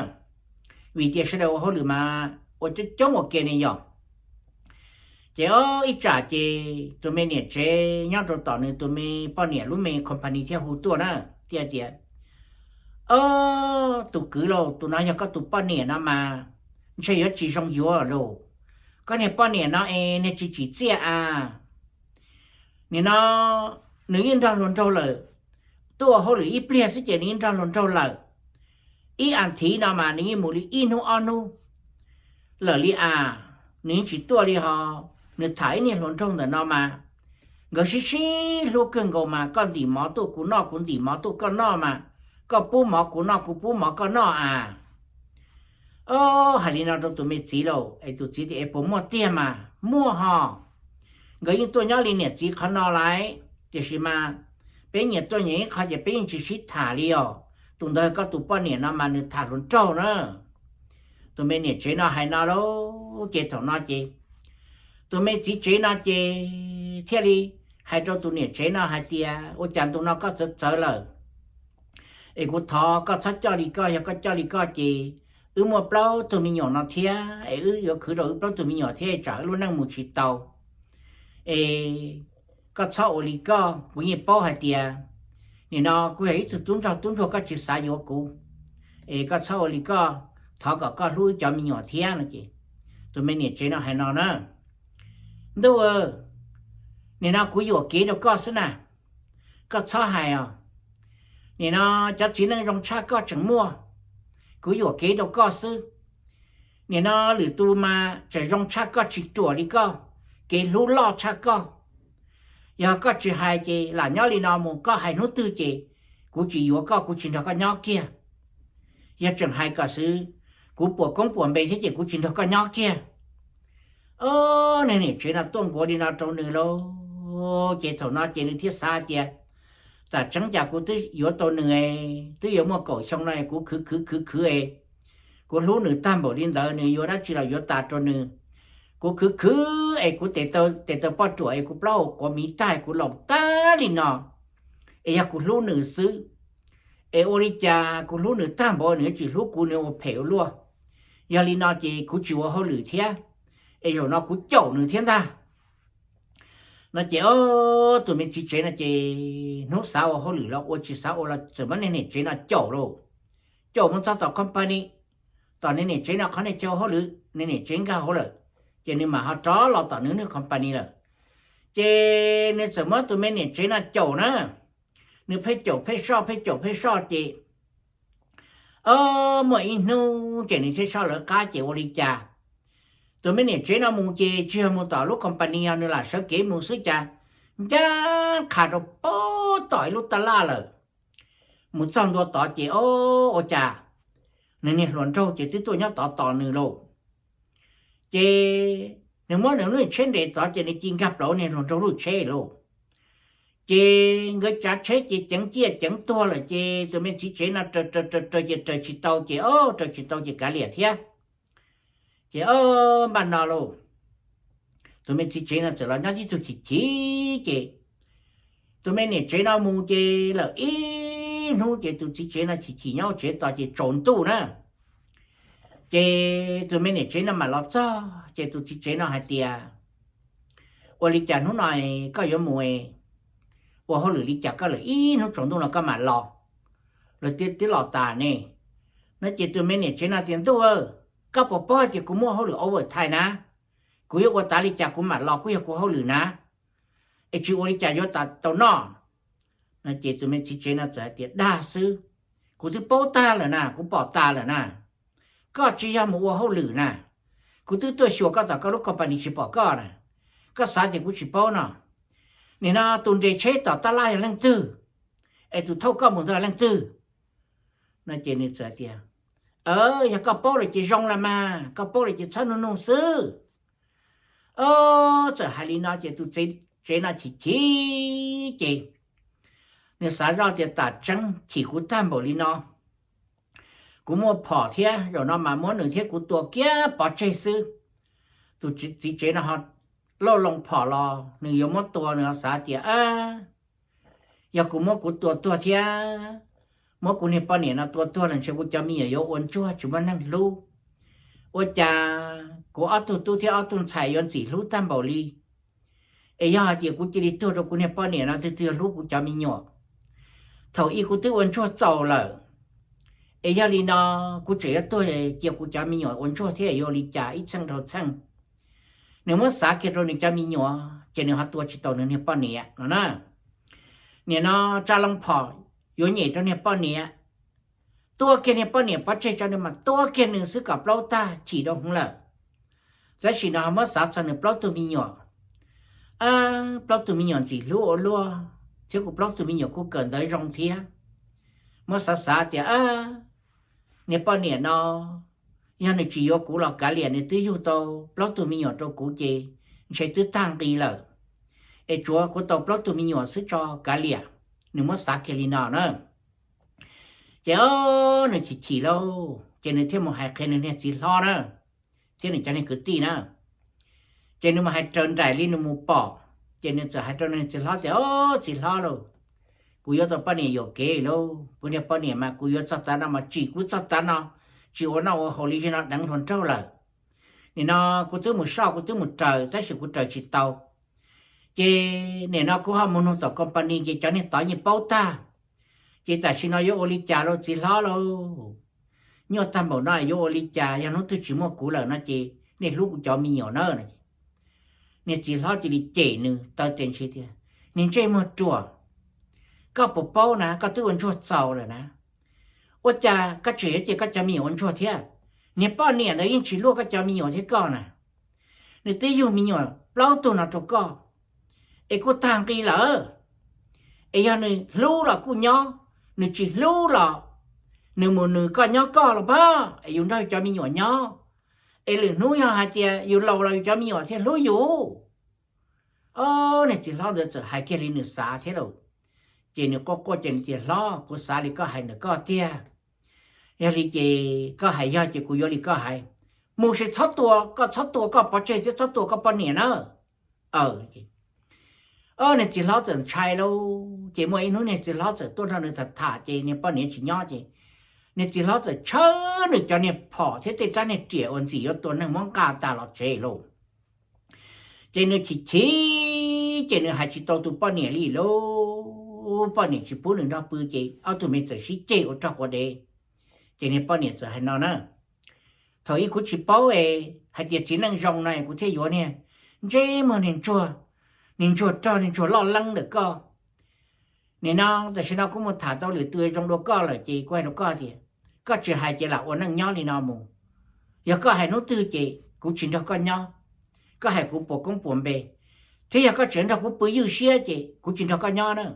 vim tias sawv daws ua hauj lwm mas ua coob coob ua ke ne yom. Ces ob, ib tsam ces tus me niam tsev nyob rau tom nws tus me poj niam lub me company thiaj hu tuaj na, thiaj tias, Ob, tus kwv lauj, tus no yog koj tus poj niam no mas ntshe yuav tsis zoo yuav lauj. Koj niag poj niam no es niag tsis tsim txiaj a. Nim no nws yeej nrog hluas nraug lawm, tuaj ua hauj lwm ib pliag xwb ces nws yeej nrog hluas nraug lawm. Ib a thiv no mas nws yeej mus li ib hnub ob hnub lawm li a, nws yeej tsis tuaj li ho. Nws tham ib niag hluas nraug ntawm no mas nkawd sib sib hlub kawg nkaus mas koj ntim mov tuaj kuv noj, kuv ntim mov tuaj koj noj mas, koj pub mov kuv noj kuv pub mov koj noj a. Ob, hais li no rau tus me txiv lauj, es tus txiv tias, Es puas muaj tiag mas? Muaj hos. Nkawd yeej tuaj nyob li niam txiv qhov no lawm, tiam sis mas peb nyias tuaj nyias ib qho ces peb yeej tsis sib tham li os. Tus ntawd koj tus poj niam no mas nws tham hluas nraug na. Tus me niam tsev no hais no lauj, ces thaum no ces tus me txiv tsev no ces thiaj li hais rau tus niam tsev no hais tias, Ua cas ntu no koj txawv txawv lawm? Es kuv thov koj txhob coj li koj, yog koj coj li koj ces wb muaj plaub tug me nyuam no thiab, es wb yuav khwv rau wb plaub tug me nyuam thiab tsam wb lub neej mus tsis tau. Es koj txhob ua li koj, kuv yeej paub hais tias nim no kuv yog ib tug tub ntsoj tub ntsuag, koj tsis xav yuav kuv. Es koj txhob ua li koj, thov kom koj hlub wb cov me nyuam thiab no ces tus me niam tsev no hais no na, Ntuj, nim no kuv yuam kev rau koj xwb na, koj txhob hais os. Nim no cov txiv neej zoo tshaj koj tseem muaj, kuv yuam kev rau koj xwb. Nim no lwm tus mas tseem zoo tshaj koj, tsis ruam li koj, kev hlub loj tshaj koj. Yog koj tsis hais ces lam nyob li no mus, koj hais hnub twg ces kuv tsis yuav koj, kuv tsis nrog koj nyob kiag. Yog tseem hais kom xwv kuv puas koob puas npe thiab ces kuv tsis nrog koj nyob kiag. Ob, niag niam tsev no tuaj nkuav li no rau nws lauj, ces thaum no ces nws thiaj xav hais tias, Tam tseeb cas kuv twb yuav tau nws, twb yuav muaj kaum xyoo no, kuv khwv khwv khwv khwv es kuv hlub nws tag npaum li ntawd, nws yuav dab tsi los yuav tas rau nws. Kuv khwv khwv es kuv tes taw poj ruam es kuv plaub hau quav miv tag, kuv laus tag li no, es yog kuv hlub nws xwb, es ua li cas kuv hlub nws tag npaum nws tsis hlub kuv, nws ua phem ua luaj. Yog li no ces kuv tsis ua hauj lwm thiab, es zaum no kuv caum nws thiab ntag. No ces ob, tus me txiv tsev no ces hnub xav ua hauj lwm los ua, tsis xav ua los txawm muab niag niam tsev no caum lauj. Caum mus txog tom company, tom niag niam tsev no qhov niag chaw hauj lwm, niag niam tsev nkag hauv lawm, ces nws mam ho rov los tom nws niag company lawm. Ces nws txawm muab tus me niam tsev no caum na, nws pheej caum pheej soj, pheej caum pheej soj ces ob, muaj ib hnub ces nws thiaj soj lawv qab ces ua li cas, tus me niam tsev no mus ces tsis yog mus tom lub company, nws lam sawv kev mus xwb cas ncaj qha rau pem tom ib lub taj laj lawm. Mus txog ntua tod ces ob, ua cas nws niag hluas nraug ces twb tuaj nyob tod tos nws lauj. Ces nws muab nws lub tsheb nres tod ces nws cia nkag plaws niag hluas nraug lub tsheb lauj. Ces nkawd tsav tsheb ces ceev ciaj ceev tuag lawm ces tus me txiv tsev no raws raws raws raws ces raws tsis tau ces ob, raws tsis tau ces kav liam thiab. Ces ob, npaj no lauj, tus me txiv tsev no txawm los nyob tib tug chim chim ces tus me niam tsev no mus ces lawm ib hnub ces tus txiv tsev no chim chim nyob tsev tos ces tsaus ntuj na. Ces tus me niam tsev no mam los txog ces tus txiv tsev no hais tias, Ua li cas hnub no koj yuav mus ua hauj lwm li cas koj lawm ib hnub tsaus ntuj no koj mam los? Lawv twb los tas ne. No ces tus me niam tsev no tias, Ntuj, koj puas paub hais tias kuv muaj hauj lwm overtime na? Kuv yuav ua tas li cas kuv mam los kuj yog kuv hauj lwm na, es tsis ua li cas yuav tas tau noj? No ces tus me txiv tsev no txawm hais tias, Dag xwb, kuv twb paub tag lawm na, kuv pom tas lawm na. Koj tsis yog mus ua hauj lwm na, kuv twb tuaj xyuas koj tom koj lub company tsis pom koj na, koj xav tias kuv tsis paub no? Nim no tus nres tsheb tom taj laj yog leej twg, es tus thauj koj mus ntawd yog leej twg? No ces nws txawm tias, Yog koj paub lawm ces zoo los mas, koj paub lawm ces txhob nug nug xwb. Ob, txawm hais li no ces tus txiv tsev no chim chim ces nws xav zoj tias, Tam tseeb chim kuv tag npaum li no, kuv muaj phom thiab, zaum no mas muab nws thiab kuv tua kiag pov tseg xwb. Tus txiv tsev no ho lauj loo phom los nws yuav muab tua, nws ho xav tias, Yog kuv muab kuv tua tuag thiab muab kuv niag poj niam no tua tuag los ntshe kuv cov me nyuam yuav ua ntsuag tsis muaj neeg hlub. Ua cas kuv ob tug tub thiab ob tug ntxhais yuav ntxim hlub tag npaum li, es yog hais tias kuv cia li tuag rau kuv niag poj niam no twg twg yuav hlub kuv cov me nyuam? Thaum ub kuv twb ua ntsuag txaus lawm, es yog li no kuv tseem yuav tuag cia kuv cov me nyuam ua ntsuag thiab yuav ua li cas ib txheej dhau txheej? Nws muab xav kiag rau nws cov me nyuam ces nws ho tua tsis tau nws niag poj niam no na. Nim no tsa loo phom yuav nyem rau niag poj niam, tua kiag niag poj niam pov tseg tso, nws mas tua kiag nws xwb kom plaub tag chim rau hwv lawm. Tab sis nws ho muab xav txog nws plaub tug me nyuam, plaub tug me nyuam ntxim hlub ua luaj thiab kuv plaub tug me nyuam kuj kawm ntawv zoo thiab. Muab xav xav tias niag poj niam no yog nws tsis yuav kuv los kav liam, nws twb yug tau plaub tug me nyuam rau kuv ces ntshe twb tag nqi lawm, es tsuav kuv tau plaub tug me nyuam xwb tso kav liam. Nws muab xav kiag li no na. Ces o, nws chim chim lauj, ces nws thiaj mus hais qhia nws niag txiv hlob na, thiab nws cov niag kwv tij na. Ces nws mus hais raws nraim li nws mus pom, ces nws txawm hais rau nws txiv hlob tias, O, txiv hlob lauj, kuv yuav tau poj niam yuam kev lauj, kuv niag poj niam mas kuv yuav txog tav no mas tsim kuv txog tav no, tsis ua noj ua haus li no deev hluas nraug lawm. Nim no kuv twb mus soj kuv twb mus raws tab sis kuv raws tsis tau. Ces nim no kuv ho mus nug tom company ces cov niag tod yeej paub tag. Ces tam sim no yuav ua li cas lauj txiv hlob lauj? Nyuaj tag npaum no yuav ua li cas? Yog hnub twg tsis muaj kuv lawm no ces nej hlub kuv cov me nyuam na. Niag txiv hlob cia li cem nws taw tes ntshe tias, Niag ntsej muag ruam, koj puas paub na, koj twb ua ntsuag txaus lawm na. Ua cas koj tseem yuav cia koj cov me nyuam ua ntsuag thiab? Niag poj niam ntawd yeej tsis luaj koj cov me nyuam thiab koj na. Nws twb yug me nyuam plaub tug no rau koj, es kuj tag nqi lawm. Es yog nws hlub los kuj nyob, nws tsis hlub los nws mus nws koj nyob koj los pab, es yus nrog yus cov me nyuam nyob. Es lwm hnub yog hais tias yus laus los yus cov me nyuam thiaj hlub yus. O, niag txiv hlob ntawd txawm hais kiag li nws xav thiab lauj. Ces nws quaj quaj ces nws tias, Hlob, kuv xav li koj hais ntawm koj tiag. Yog li ces koj hais yog ces kuv yuav li koj hais. Mus ces txhob tua, koj txhob tua koj pov tseg thiab txhob tua koj poj niam na. Niag txiv hlob txawm ntshai lauj, ces muaj ib hnub niag txiv hlob txawm tuaj nrog nws tham tham ces niag poj niam tsis nyob ces niag txiv hlob txawm tshawb nws cov niag phom thiab tej rab niag riam uas ntxim yuav tua neeg muab nqa tas los tsev lauj. Ces nws chim chim ces nws hais tsis tau tus poj niam li lauj. Poj niam tsis pub nws nrog pw ces ob tug me txawm sib ceg ua rog quas dev. Ces niag poj niam txawm hais no na, Thaum ub kuv tsis paub es hais tias txiv neej zoo no kuv thiaj yuav niag ntsej muag niag ntsuag, niag ntsuag rog niag ntsuag loj leeb ntawm koj. Nim no tam sim no kuv mus tham tau lwm tus zoo dua koj lawm ces kuv hais rau koj tias, koj tsis hais ces lam ua neej nyob li no mus. Yog koj hais hnub twg ces kuv tsis nrog koj nyob, koj hais kuv puas koob puas npe. Thiab yog koj tseem nrog kuv pw ywj siab ces kuv tsis nrog koj nyob na.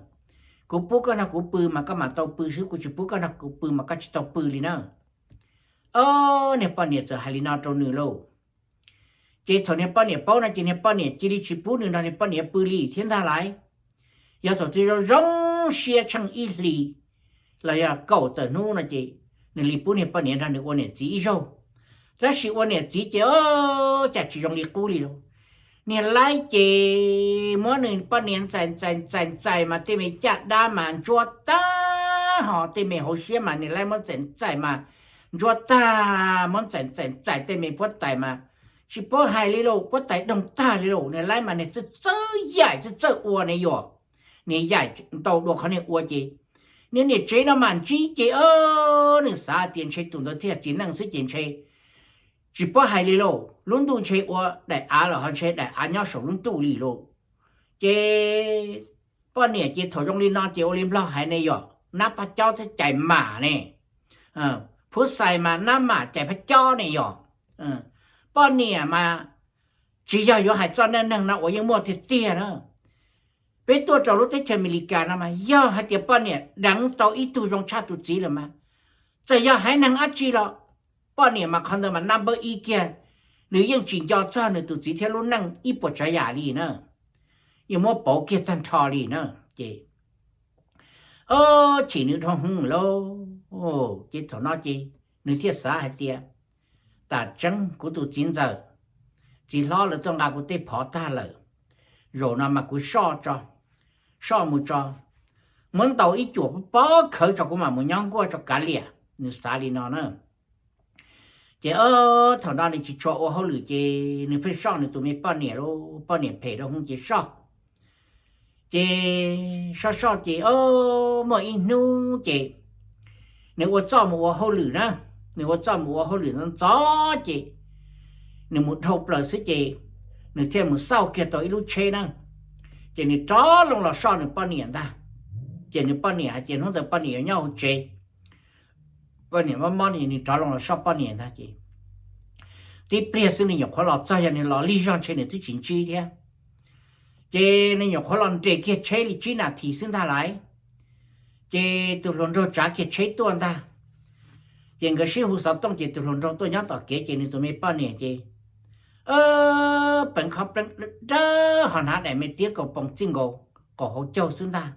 Kuv pub koj nrog kuv pw mas koj mam tau pw xwb, kuv tsis pub koj nrog kuv pw mas koj tsis tau pw li na. O, niag poj niam txawm hais li no rau nws lauj. Ces thaum niag poj niam paub no ces niag poj niam cia li tsis pub nws nrog niag poj niam pw li thiab ntag lauj. Yog thaum twg zoo zoo siab tsheej ib hlis los yog kaum tawm hnub no ces nws li pub niag poj niam nrog nws ua niam txiv ib zaug. Tab sis ua niam txiv ces o, cas tsis zoo li qub li lauj. Niag laib ces muab nws poj niam ntxais ntxais ntxais ntxais mas tej me caj dab mas ntsuab tag, ho tej me hauv siab mas niag laib muab ntxais ntxais mas ntsuab tag, muab ntxais ntxais ntxais tej me puab tais mas tsis paub hais li lauj, puab tais doog tag li lauj. Niag laib mas niag txawj txawj yaim txawj txawj ua ne yom. Niag yaim ntau dua qhov niag ua ces niag niam tsev no mas ntsib ces o, nws xav tias ntshe tus ntawd thiaj txiv neej xwb ces ntshe tsis paub hais li lauj, lub ntuj ntshe ua daim av los ho ntshe daim av nyob saum lub ntuj li lauj. Ces poj niam ces thaum zoo li no ces ua li nplog hais ne yom, nab pab cob thiab cais mam ne. Phub xais mas nab mam cais pab cob ne yom. Poj niam mas tsis yog yuav hais txoj neej neeg no uas yeej muaj tiag tiag na. Peb tuaj rau lub teb chaws Amelikas no mas yog hais tias poj niam deev tau ib tug zoo tshaj tus txiv lawm mas, txawm yog haiv neeg dab tsi los poj niam mas qhov ntawd mas nab npawb ib kiag, nws yeej tsis nco txog nws tus txiv thiab lub neej ib puas tsav yam li na. Yeej muab pauv kiag tag nrho li na. Ces o, chim nws dhau hwv lauj. Ces thaum no ces nws thiaj xav hais tias, tam tseeb kuv tus txiv ntxawm, txiv hlob lawv tuaj nqa kuv tej phov tag lawm, zaum no mas kuv soj tso, soj mus tso, muab ntaus ib cuam pob khawv tso kuv mam mus nyob nkuaj tso kav liam. Nws xav li no na. Ces o, thaum no nws tsis tshua ua hauj lwm ces nws pheej soj nws tus me poj niam lauj, poj niam phem dhau hwv ces soj. Ces soj soj ces o, muaj ib hnub ces nws ua txuj mus ua hauj lwm na, nws ua txuj mus ua hauj lwm ntxov ntxov ces nws mus dhau plaws xwb ces nws thiaj mus xauj kiag tau ib lub tsheb na, ces nws rov loo los soj nws poj niam ntag. Ces nws poj niam hais tias hnub ntawd poj niam yuav nyob hauv tsev, poj niam mob mob nws rov loo los soj poj niam ntag ces tib pliag xwb nws nyuam qhuav los txog, yog nws los lig zog ntshe nws twb tsis ntsib thiab. Ces nws nyuam qhuav los nres kiag tsheb li tsib nas this xwb ntag lauj, ces tus hluas nraug tsav kiag tsheb tuaj ntag. Ces nkawd sib hu xov tooj ces tus hluas nraug tuaj nyob tom kev ces nws tus me poj niam ces peev qhov pleeb dawb ho hnav daim me tiab kaus poos txij nkaus qaum hauv caug xwb ntag.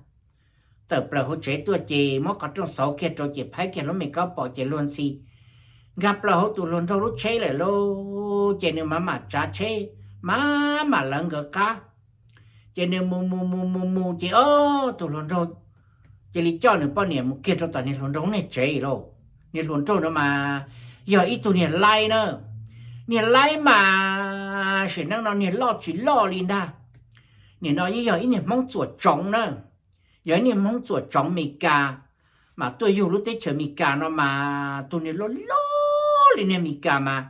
Tawm plaws hauv tsev tuaj ces muab qhov rooj xauv kiag rau ces phaib kiag lub me kaub pom ces luag ntxhi nkag plaws hauv tus hluas nraug lub tsheb lawm lauj. Ces nws mam mam tsav tsheb, mam mam lawv nkawd qab. Ces nws mus mus mus mus mus ces ob tug hluas nraug cia li coj nws poj niam mus kiag rau tom niag hluas nraug niag tsev lauj. Niag hluas nraug no mas yog ib tug niag laib na. Niag laib mas sim neej no niag loj tsis loj li ntag. Nim no yeej yog ib niag Hmoob txuam tsoov na, yog ib niag Hmoob txuam tsoov Mes Kas, mas tuaj yug lub teb chaws Mes Kas no mas tus niag loj loj li niag Mes Kas mas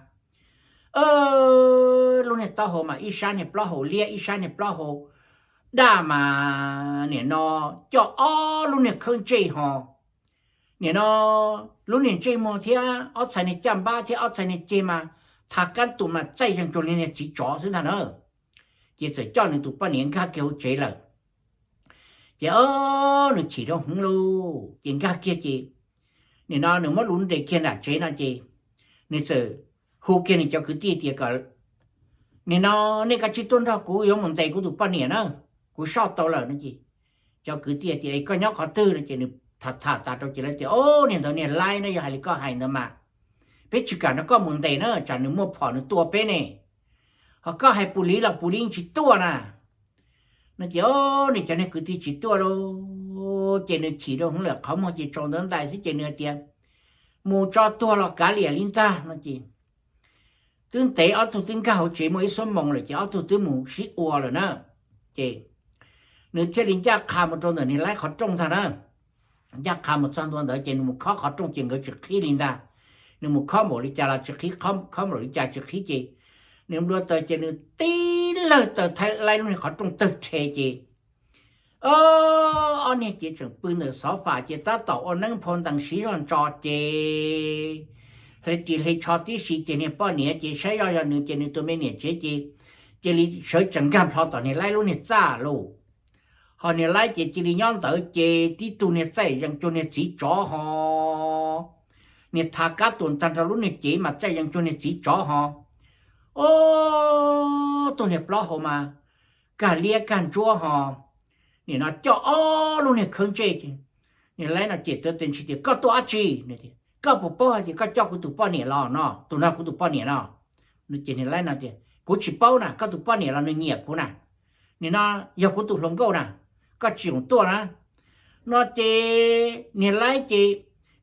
lub niag taub hau mas ib sab niag plaub hau liab ib sab niag plaub hau daj mas nim no coj ob lub niag khawb ntsej ho. Nim no lub niag ntsej muag thiab ob txhais niag caj npab thiab ob txhais niag ceg mas tha kab tus mas txaij zeeg cuag li niag txiv tsov xwb ntag na. Ces txawm coj nws tus poj niam nkag kiag hauv tsev lawm. Ces o, nws chim rau hwv lauj ces nkag kiag ces nim no nws muab lub nres kiag nram tsev no ces nws txawm hu kiag nws cov kwv tij tias kom nim no nej kav tsij tuaj nrog kuv yuav mus ntes kuv tus poj niam na, kuv soj tau lawm no ces cov kwv tij tias koj nyob qhov twg no ces nws tham tham tas rau ces lawv tias o, niag ntawd niag laib no yog hais li koj hais ntawd mas peb tsis kam nrog koj mus ntes na tsam nws muaj phom nws tua peb ne. Ho koj hais pus liv los pus liv tsis tuaj na. No ces o, nws cov niag kwv tij tsis tuaj lauj ces nws chim rau hwv lawm qhov muag ces tsaus ntawv ntais xwb ces nws hais tias mus tso tuag los kav liam li ntag no ces twb ntev ob tug twb nkag hauv tsev muaj ib xuab moos lawm ces ob tug twb mus sib ua lawm na. Ces nws thiaj li ncaj qha mus rau ntawm niag laib qhov rooj ntag na. Ncaj qha mus txog ntua ntawd ces nws mus khob qhov rooj ces nkawd tsis qhib li ntag. Nws mus khob npaum li cas los tsis qhib, khob npaum li cas tsis qhib ces nws nplua taws ces nws tib lawg taws thab laib lub niag qhov rooj tawg rhe ces ob niag ces tseem pw ntawm xov fam ces tab tom ua neeb phau ntees siv zog ntso ces hle ris hle tsho tib si ces niag poj niam ces saib zoj yog nws ces nws tus me niam tsev ces cia li sawv tsees nkag plho tom niag laib lub niag txaj lauj. Ho niag laib ces cia li nyob ntawd ces tib tug niag txaij zeeg cuag niag txiv tsov ho, niag tha kab tuas ntag nrog lub niag cev mas txaij zeeg cuag niag txiv tsov ho. Ob tug niag plaub hau mas kag liab kag ntsuab ho. Nim no coj ob lub niag khawb ntsej ces niag laib no cem tawv tes ntsis tias koj tuaj dab tsi? Koj puas paub hais tias koj coj kuv tus poj niam los no, tus no kuv tus poj niam no? Ces niag laib no tias kuv tsis paub na, koj tus poj niam los nws nyiam kuv na, nim no yog kuv tus hluas nkauj na, koj tsis txhob tuaj na. No ces niag laib ces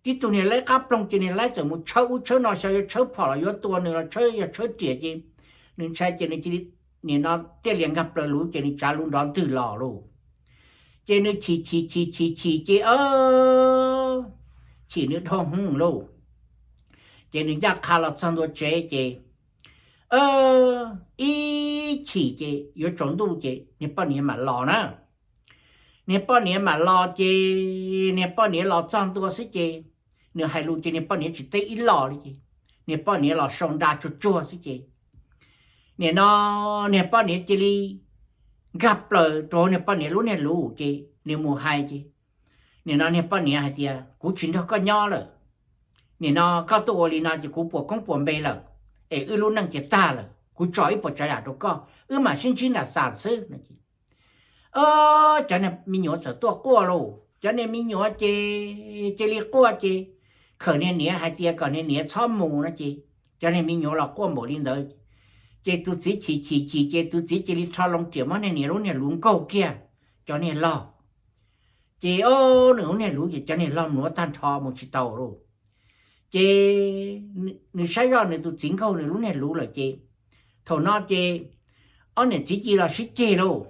tib tug niag laib qab ploog ces niag laib txawm mus tshawb ub tshawb no xyov yuav tshawb phom los yuav tua nws los tshawb yog tshawb riam ces nws ntshai ces nws cia li nim no tiaj lias nkag plaws luv ces nws tsav luv nrov ntwg los lauj. Ces nws chim chim chim chim chim ces chim nws dhau hwv lauj. Ces nws ncaj qha los txog ntua tsev ces ib chim ces yuav tsaus ntuj ces niag poj niam mam los na. Niag poj niam mam los ces niag poj niam los txog ntua xwb ces nws hais lus ces niag poj niam tsis teb ib los li ces niag poj niam los sau nra tsuag tsuag xwb ces nim no niag poj niam cia li nkag plaws rau niag poj niam lub niag luv ces nws mus hais ces nim no niag poj niam hais tias kuv tsis nrog koj nyob lawm. Nim no koj tuaj ua li no ces kuv puas koob puas npe lawm, es wb lub neej ces tag lawm, kuv tso ib puas tsav yam rau koj, wb mam sib ntsib nram xam xwb no ces cov niag me nyuam txawm tuaj quaj lauj. Cov niag me nyuam ces cia li quaj ces khawm niag niam hais tias kom niag niam txhob mus no ces cov niag me nyuam los quaj npaum li ntawd. Ces tus txiv chim chim chim ces tus txiv cia li rho loo riam muab niag niam lub niag luv nkaug kiag cov niag log. Ces o, nws lub niag luv ces cov niag log mluav tag nrho mus tsis tau lauj. Ces nws saib zoj nws tus txiv nkaug nws lub niag luv lawm ces thaum no ces ob niam txiv cia li los sib ceg lauj.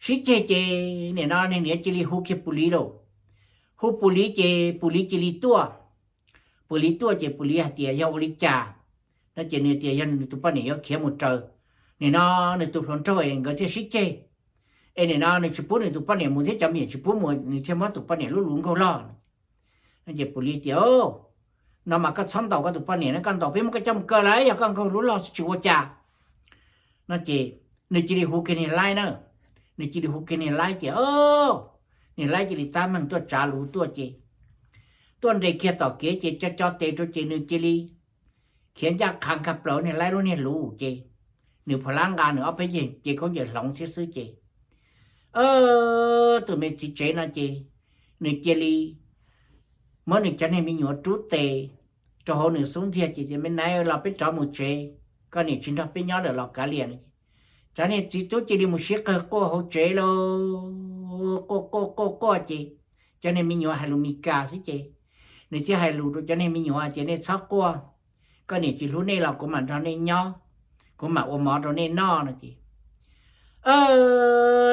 Sib ceg ces nim no niag niam cia li hu kiag pus liv lauj. Hu pus liv ces pus liv cia li tuaj. Pus liv tuaj ces pus liv hais tias yog ua li cas no ces nws tias yog nws tus poj niam yuav khiav mus raws, nim no nws tus hluas nraug nkawd thiaj sib ceg, es nim no nws tsis pub nws tus poj niam mus thiab cov me nyuam tsis pub mus nws thiaj muab tus poj niam lub luv nkaug log. Ces pus liv tias no mas koj txhob ntaus koj tus poj niam na, koj ntaus peb muab koj coj mus kaw lawm, yog koj nkaug lub log xwb tsis ua cas no ces nws cia li hu kiag niag laib na. Nws cia li hu kiag niag laib ces niag laib cia li tab meeg tuaj tsav luv tuaj ces tuaj nres kiag tom kev ces co co tes rau ces nws cia li khiav ncaj qha nkag plaws niag laib lub niag luv ces nws pha lab nqa nws ob peb yeg ces khaub ncaws hloov thiab xwb ces tus me txiv tsev no ces nws cia li muab nws cov niag me nyuam rub tes rau hauv nws xub ntiag ces tias, Me nai, los peb rov mus tsev, koj niam tsis nrog peb nyob lawm los kav liam no es cov niag txiv tub cia li mus sib qawg quaj hauv tsev lauj. Quaj quaj quaj quaj ces cov niag me nyuam hais lus Mis Kas xwb ces nws thiaj hais lus rau cov niag me nyuam hais tias, Nej txhob quaj, koj niam tsis hlub nej los kuv mam nrog nej nyob, kuv mam ua mov rau nej noj no ces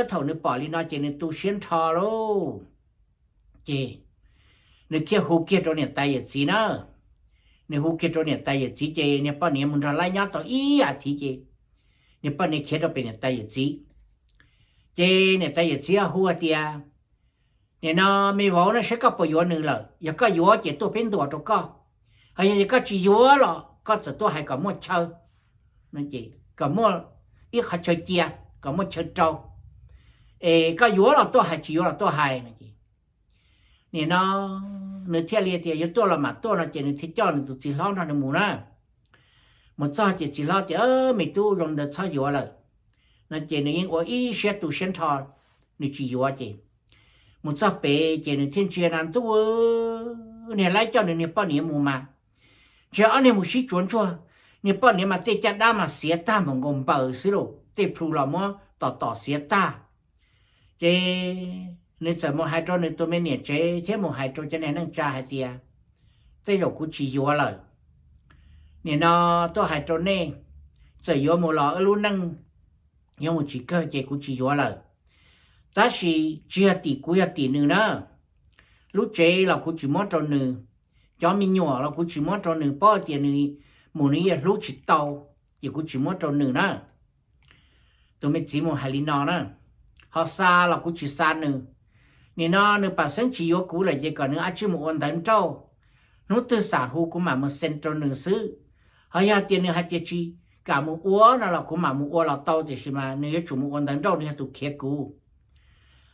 thaum nws pom li no ces nws tu siab nrho lauj. Ces nws thiaj hu kiag rau niam tais yawm txiv na. Nws hu kiag rau niam tais yawm txiv ces niag poj niam mus nrog laib nyob tau ib as thiv ces niag poj niam khiav rau pem niam tais yawm txiv. Ces niam tais yawm txiv hu tias, Nim no me vauv no saib koj puas yuav nws lawm, yog koj yuav ces tuaj peb ntuas rau koj, ho yog koj tsis yuav los koj txawm tuaj hais kom muaj chaw, kom muaj ib qhov chaw cia, kom muaj chaw rau. Es koj yuav los tuaj hais, tsis yuav los tuaj hais no es nim no nws thiaj li tias yuav tuaj los mam tuaj no ces nws thiaj coj nws tus txiv hlob nrog nws mus na. Mus txog ces txiv hlob tias, Me tub, zoo ntawd txhob yuav lawm no ces nws yeej ua ib siab tu siab nrho, nws tsis yuav ces mus txog pem ces nws thiaj ntsia na ntuj, niag laib coj nws niag poj niam mus mas ntshe ob niag mus sib tsuav ntsuag, niag poj niam mas tej caj dab mas xiav tag npaum nkaus npaws xwb lauj, tej plhu los muab tom tom xiav tag. Ces nws txawm mus hais rau nws tus me niam tsev thiab mus hais rau cov niag neej tsa hais tias, Tej zaum kuv tsis yuav lawm. Nim no tuaj hais rau nej, txawm yuav mus los wb lub neej yuav mus tsis kawg ces kuv tsis yuav lawm. Tab sis tsis yog tim kuv yog tim nws na, lub tsev los kuv tsis muab rau nws, cov me nyuam los kuv tsis muab rau nws, paub tias nws mus nws yeej hlub tsis tau, ces kuv tsis muab rau nws na. Tus me txiv mus hais li no na, ho xa los kuv tsis xa nws. Nim no nws pam xeeb tsis yuav kuv lawm ces kom nws a tsij mus ua ntawv nrauj, hnub twg xam hu kuv mam mus xee rau nws xwb. Ho yog tias nws hais tias tsis kam mus ua no los kuv mam mus ua los tau, tiam sis mas nws yuav tsum mus ua ntawv nrauj, nws yog tus khiav kuv.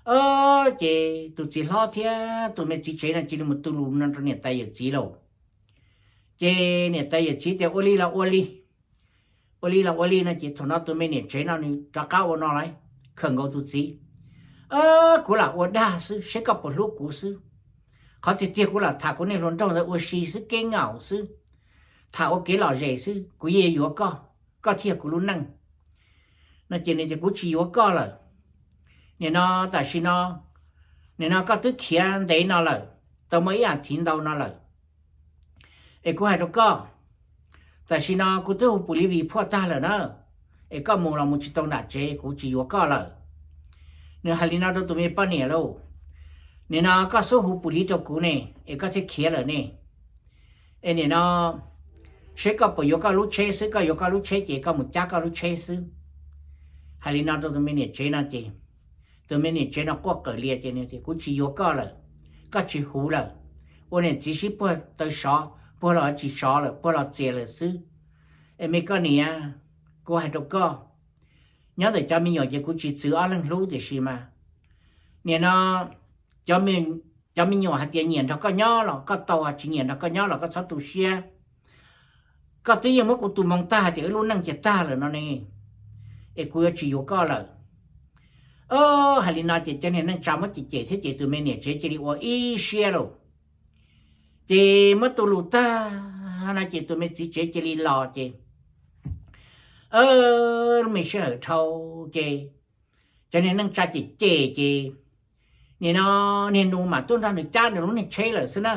Ces tus txiv hlob thiab tus me txiv tsev no cia li mus tu lus no rau niam tais yawm txiv lauj. Ces niam tais yawm txiv tias, Ua li los ua li, ua li los ua li no ces thaum no tus me niam tsev no nws rov qab ua no lawm, khawm nkaus tus txiv, Kuv lam ua dag xwb, saib koj puas hlub kuv xwb. Qhov tiag tiag kuv lam tham kuv niag hluas nraug ntawd ua si xwb, keb ngaum xwb, tham ua kev lom zem xwb, kuv yeej yuav koj, koj thiaj yog kuv lub neej no ces nws tias, Kuv tsis yuav koj lawm. Nim no tam sim no, nim no koj twb khiav ntev no lawm, tau muaj ib as thiv ntau no lawm. Es kuv hais rau koj, tam sim no kuv twb hu pus li vim phuaj tag lawm na, es koj mus los mus tsis tau nram tsev, kuv tsis yuav koj lawm. Nws hais li no rau tus me poj niam lauj, Nim no koj xub hu pus li rau kuv ne, es koj thiaj khiav lawm ne. Es nim no seb koj puas yuav koj lub tsheb xwb, koj yuav koj lub tsheb ces koj mus cab koj lub tsheb xwb. Hais li no rau tus me niam tsev no ces tus me niam tsev no quaj qawm lias ces nws tias, Kuv tsis yuav koj lawm, koj tsis huv lawm, ua niam txiv sib puag taw sov, puag los tsis sov lawm, puag los txias lawm xwb. Es me koj niam, kuv hais rau koj, nyob ntawm cov me nyuam ces kuv tsis txwv ob leeg hlub, tiam sis mas nim no cov me nyuam hais tias nyiam nrog koj nyob los koj tau, tsis nyiam nrog koj nyob los koj txhob tu siab. Koj twb yeej muab kuv tu moo tag hais tias wb lub neej ces tag lawm no ne, es kuv yuav tsis yuav koj lawm. Hais li no ces cov niag neej tsa muab cem cem thiab ces tus me niam tsev cia li ua ib siab lauj. Ces muab tu lus tag no ces tus me txiv tsev cia li los ces lub me sij hawm dhau ces cov niag neej tsa cem cem ces nim no niag nus mam tuaj nrog nws cab nws lub niag tsheb lawm xwb na.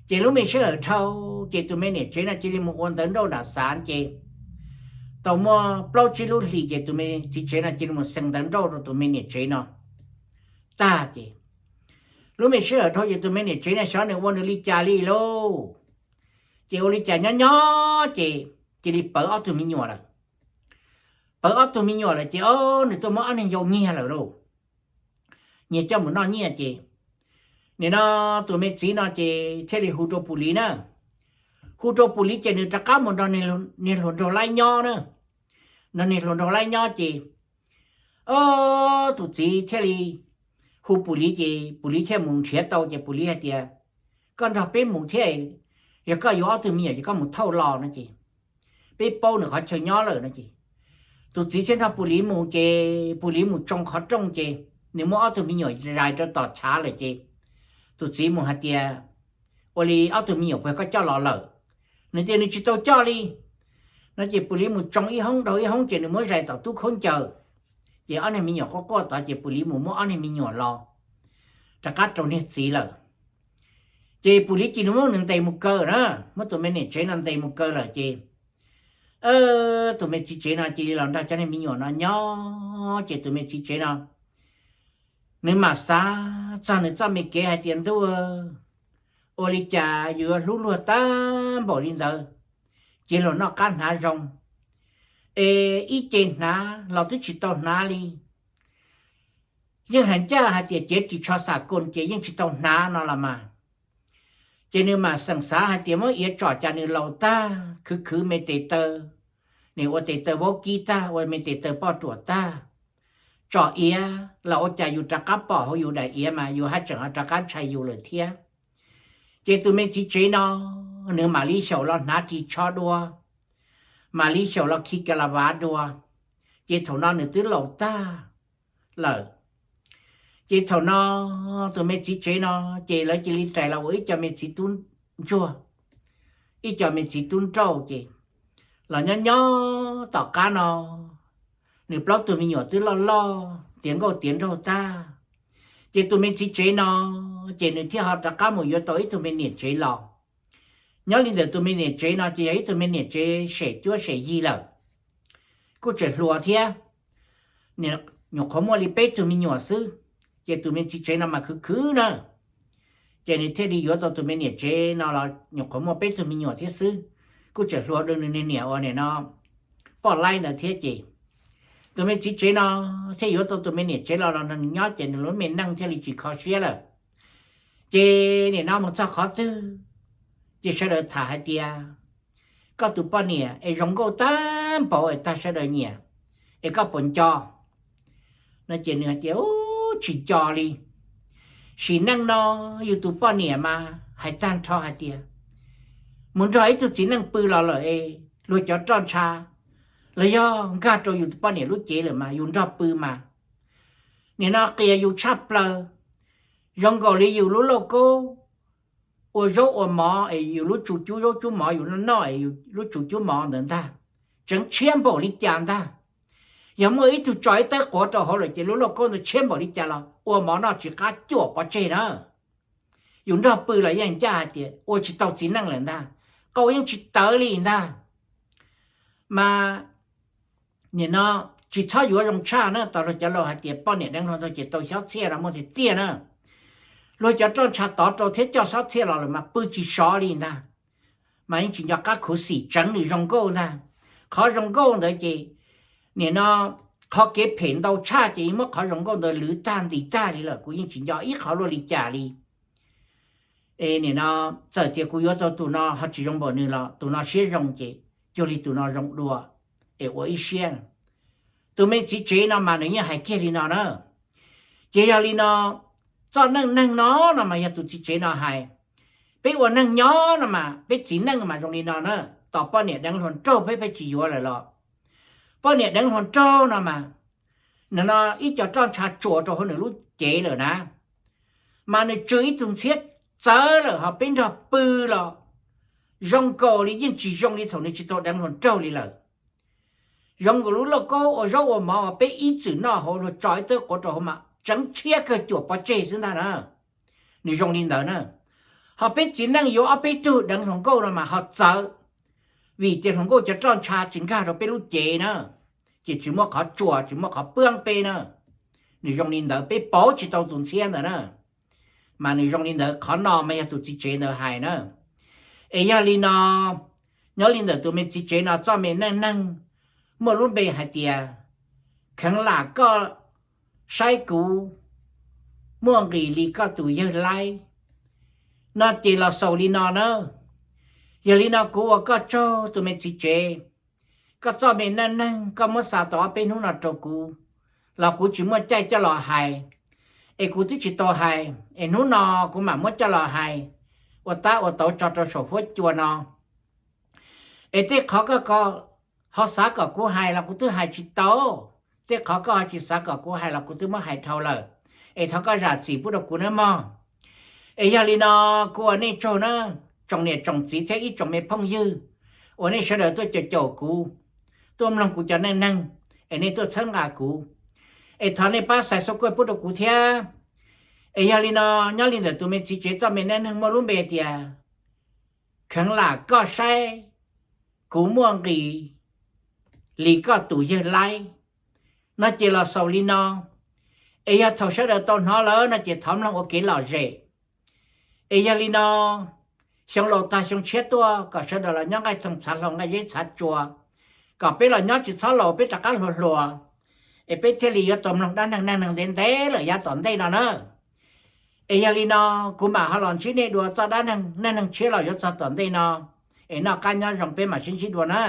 Ces lub me sij hawm dhau ces tus me niam tsev no cia li mus ua ntawv nrauj nram xav ces tau muaj plaub tsib lub hlis ces tus me txiv tsev no cia li mus xee ntawv nrauj rau tus me niam tsev no tag ces lub me sij hawm dhau ces tus me niam tsev no xyov nws ua nws li cas li lauj. Ces ua li cas nyob nyob ces cia li pawv ob tug me nyuam lawm. Pawv ob tug me nyuam lawm ces o, nws tuaj muab ob niag yau nyiag lawm lauj. Nyiag coj mus noj nyiaj ces nim no tus me txiv no ces thiaj li hu rau pus liv na. Hu rau pus liv ces nws rov qab mus nrog niag hluas nraug laib nyob na. Nrog niag hluas nraug laib nyob ces o, tus txiv thiaj li hu pus liv ces pus liv thiaj mus nrhiav tau ces pus liv hais tias, koj nrog peb mus thiab, yog koj yuav ob tug me nyuam ces koj mus thauj los no ces, peb paub nws qhov chaw nyob lawm no ces, tus txiv thiaj nrog Pus Liv mus ces Pus Liv mus tsoo qhov rooj ces nws muab ob tug me nyuam zais rau tom chav lawm ces tus txiv mus hais tias, ua li ob tug me nyuam puas yog koj coj los lawm? Nws tias nws tsis tau coj li no ces Pus Liv mus tsoo ib hoob dhau ib hoob ces nws muab zais tom tub khaub ncaws, ces ob niag me nyuam quaj quaj tod ces Pus Liv mus muab ob niag me nyuam los rov qab rau niag txiv lawm. Ces Pus Liv cia li muab nws ntes mus kaw na, muab tus me niam tsev no ntes mus kaw lawm ces tus me txiv tsev no cia li los nrog cov niag me nyuam no nyob ces tus me txiv tsev no nws mam xav txog nws txoj me kev hais tias, ntuj, ua li cas yus yuav hlub luag tag npaum li ntawd, cia luag noj qab hnav zoo, es ib ce hnav los twb tsis tau hnav li, yeej hais ncaj hais tias cev ris tsho xam koos ces yeej tsis tau hnav no los mas. Ces nws mam xeem xav hais tias muab iav tsom cas nws laus tag, khwv khwv me tes taw, nws ua tes taw vaub kib tag, ua me tes taw poj ruam tag, tsom iav los ua cas yus rov qab pom hauv yus daim iav mas yus haj tseem ho rov qab ntshai yus lawm thiab. Ces tus me txiv tsev no nws mam li xyaum los hnav ris tsho dua, mam li xyaum los khi ka la vav dua, ces thaum no nws twb laus tag lawm. Ces thaum no tus me txiv tsev no ces lawv cia li rais los ua ib co me txiv tub ntsuag, ib co me txiv tub nrauj ces los nyob nyob tom qab no nws plaub tug me nyuam twb loj loj tiav nkauj tiav nraug tag, ces tus me txiv tsev no ces nws thiaj ho rov qab mus yuav tau ib tug me niam tsev los. Nyob li ntawm tus me niam tsev no ces yog ib tug me niam tsev sem cuab sem yig lawm, kuj tseem hluas thiab, nyuam qhuav muaj li peb tug me nyuam xwb, ces tus me txiv tsev no mas khwv khwv na, ces nws thiaj li yuav tau tus me niam tsev no los nyuam qhuav muaj peb tug me nyuam thiab xwb, kuj tseem hluas dua nws niam ua nim no poj laib ntawd thiab ces tus me txiv tsev no thiaj yuav tau tus me niam tsev los nrog nws nyob ces nws lub me neej thiaj li tsis kho siab lawm. Ces nim no mus txog qhov twg ces sawv daws tham hais tias, koj tus poj niam es zoo nkauj tag npaum es tag sawv daws nyiam, es koj puas nco? No ces nws hais tias, tsis nco li. Sim neej no yus tus poj niam mas hais tag nrho hais tias mus nrog ib tug txiv neej pw los lawm es luag cov roj ntsha los yog nkag rau yus tus poj niam lub cev lawm mas yus nrog pw mas nim no qias yus tshaj plaws, zoo nkaus li yus lub lauj kaub ua zaub ua mov es yus lub tsu cub zaub cub mov yus noj noj es yus lub tsu cub mov ntawd ntag, tseev tshiab npaum li cas ntag. Yog muaj ib tug tso ib tawb quav rau hauv lawm ces lub lauj kaub ntawd tshiab npaum li cas los ua mov noj tsis qab cuam pov tseg na. Yus nrog pw los yeej ncaj hais tias ua tsis tau txiv neej lawm ntag, qau yeej tsis tawv li ntag. Mas nim no tsis txhob yuav zoo tshaj na, tas luag cov laus hais tias poj niam deev hluas nraug ces tau xob txhiaj no muaj tiag tiag na. Luag cov roj ntsha tov rau thiab coj xob txhiaj los lawm mas pw tsis sov li ntag. Mas yeej tsis nco qab khuv xim tseev nws zoo nkauj ntag. Qhov zoo nkauj ntawd ces nim no qhov kev phem ntau tshaj ces yeej muab qhov zoo nkauj ntawd lwv tag nti tag li lawm, kuv yeej tsis nco ib qhov luaj li cas li. Es nim no txawm tias kuv yuav tau tus no ho tsis zoo npaum nws los tus no siab zoo ces cuag li tus no zoo dua es ua ib siab. Tus me txiv tsev no mas nws yeej hais kiag li no na. Ces yog li no, txoj neej neeg no no mas yog tus txiv tsev no hais. Peb ua neeg nyob no mas peb txiv neej mas zoo li no na, tos poj niam deev hluas nraug peb pheej tsis yuav lawm los, poj niam deev hluas nraug no mas, no ib co roj ntsha tsuas rau hauv nws lub cev lawm na, mas nws tsw ib tug ntxhiab txawv lawm ho peb nrog pw los zoo nkaus li yeej tsis zoo li thaum nws tsis tau deev hluas nraug li lawm. Zoo nkaus lub lauj kaub ua zaub ua mov uas peb ib txwm noj hauv luag tso ib tawb quav rau hauv mas tseev tshiab kawg cuam pov tseg xwb ntag na. Nws zoo li ntawd na. Ho peb txiv neej yuav ob peb tug deev hluas nkauj no mas ho txawv, vim tias hluas nkauj cov roj ntsha tsis nkag rau peb lub cev na, ces tsis muaj qhov tsuas tsis muaj qhov pab peb na. Nws zoo li ntawd peb pauv tsis tau tus ntxhiab ntawd na. Mas nws zoo li ntawd, qhov no mas yog tus txiv tsev ntawd hais na. Es yog li no, nyob li ntawm tus me txiv tsev no txoj me neej neeg muaj lub npe hais tias kheev lam koj saib kuv muaj nqis li koj tus yawg laib no ces los xaus li no na. Yog li no kuv ua koj tsaug tus me txiv tsev, koj txoj me neej neeg koj muab xa tau ob peb hnub no rau kuv los kuv tsis muaj caij coj los hais, es kuv twb tsis tau hais, es hnub no kuv mam muab coj los hais, ua tab ua tauv tso rau saum huab cua no. Es tej qhov koj ho xav kom kuv hais los kuv twb hais tsis tau, tej qhov koj ho tsis xav kom kuv hais los kuv twb muab hais dhau lawm. Es thov koj zam txim pub rau kuv nawb mog. Es yog li no, kuv ua nej tsaug na, tsoom niam tsoom txiv thiab ib tsoom me phooj ywg uas nej sawv daws tuaj caum caum kuv, tuaj mloog kuv cov neej neeg, es nej tuaj txhawb nqa kuv, es thov nej pab subscribe pub rau kuv thiab. Es yog li no, nyob li ntawm tus me txiv tsev txoj me neej neeg muaj lub npe tias Kheev Lam Koj Saib Kuv Muaj Nqis Li Koj Tus Yawg Laib no ces los xaus li no. Es yog thaum sawv daws tau hnov lawm no ces thov mloog ua kev lom zem. Es yog li no, xyoo laus tag xyoo tshiab tuaj kom sawv daws los nyob nqaij thooj txhav hlau nqaij zeb txhav tsua, kom peb los nyob tsis txhob laus peb rov qab hluas hluas, es peb thiaj li yuav tau mloog dab neeg neej neeg ntev ntev lawm yav tom ntej no na. Es yog li no, kuv mam ho los ntsib nej dua txoj dab neeg neej neeg tshiab los yuav txog tom ntej no. Es noj qab nyob zoo peb mam sib ntsib dua na.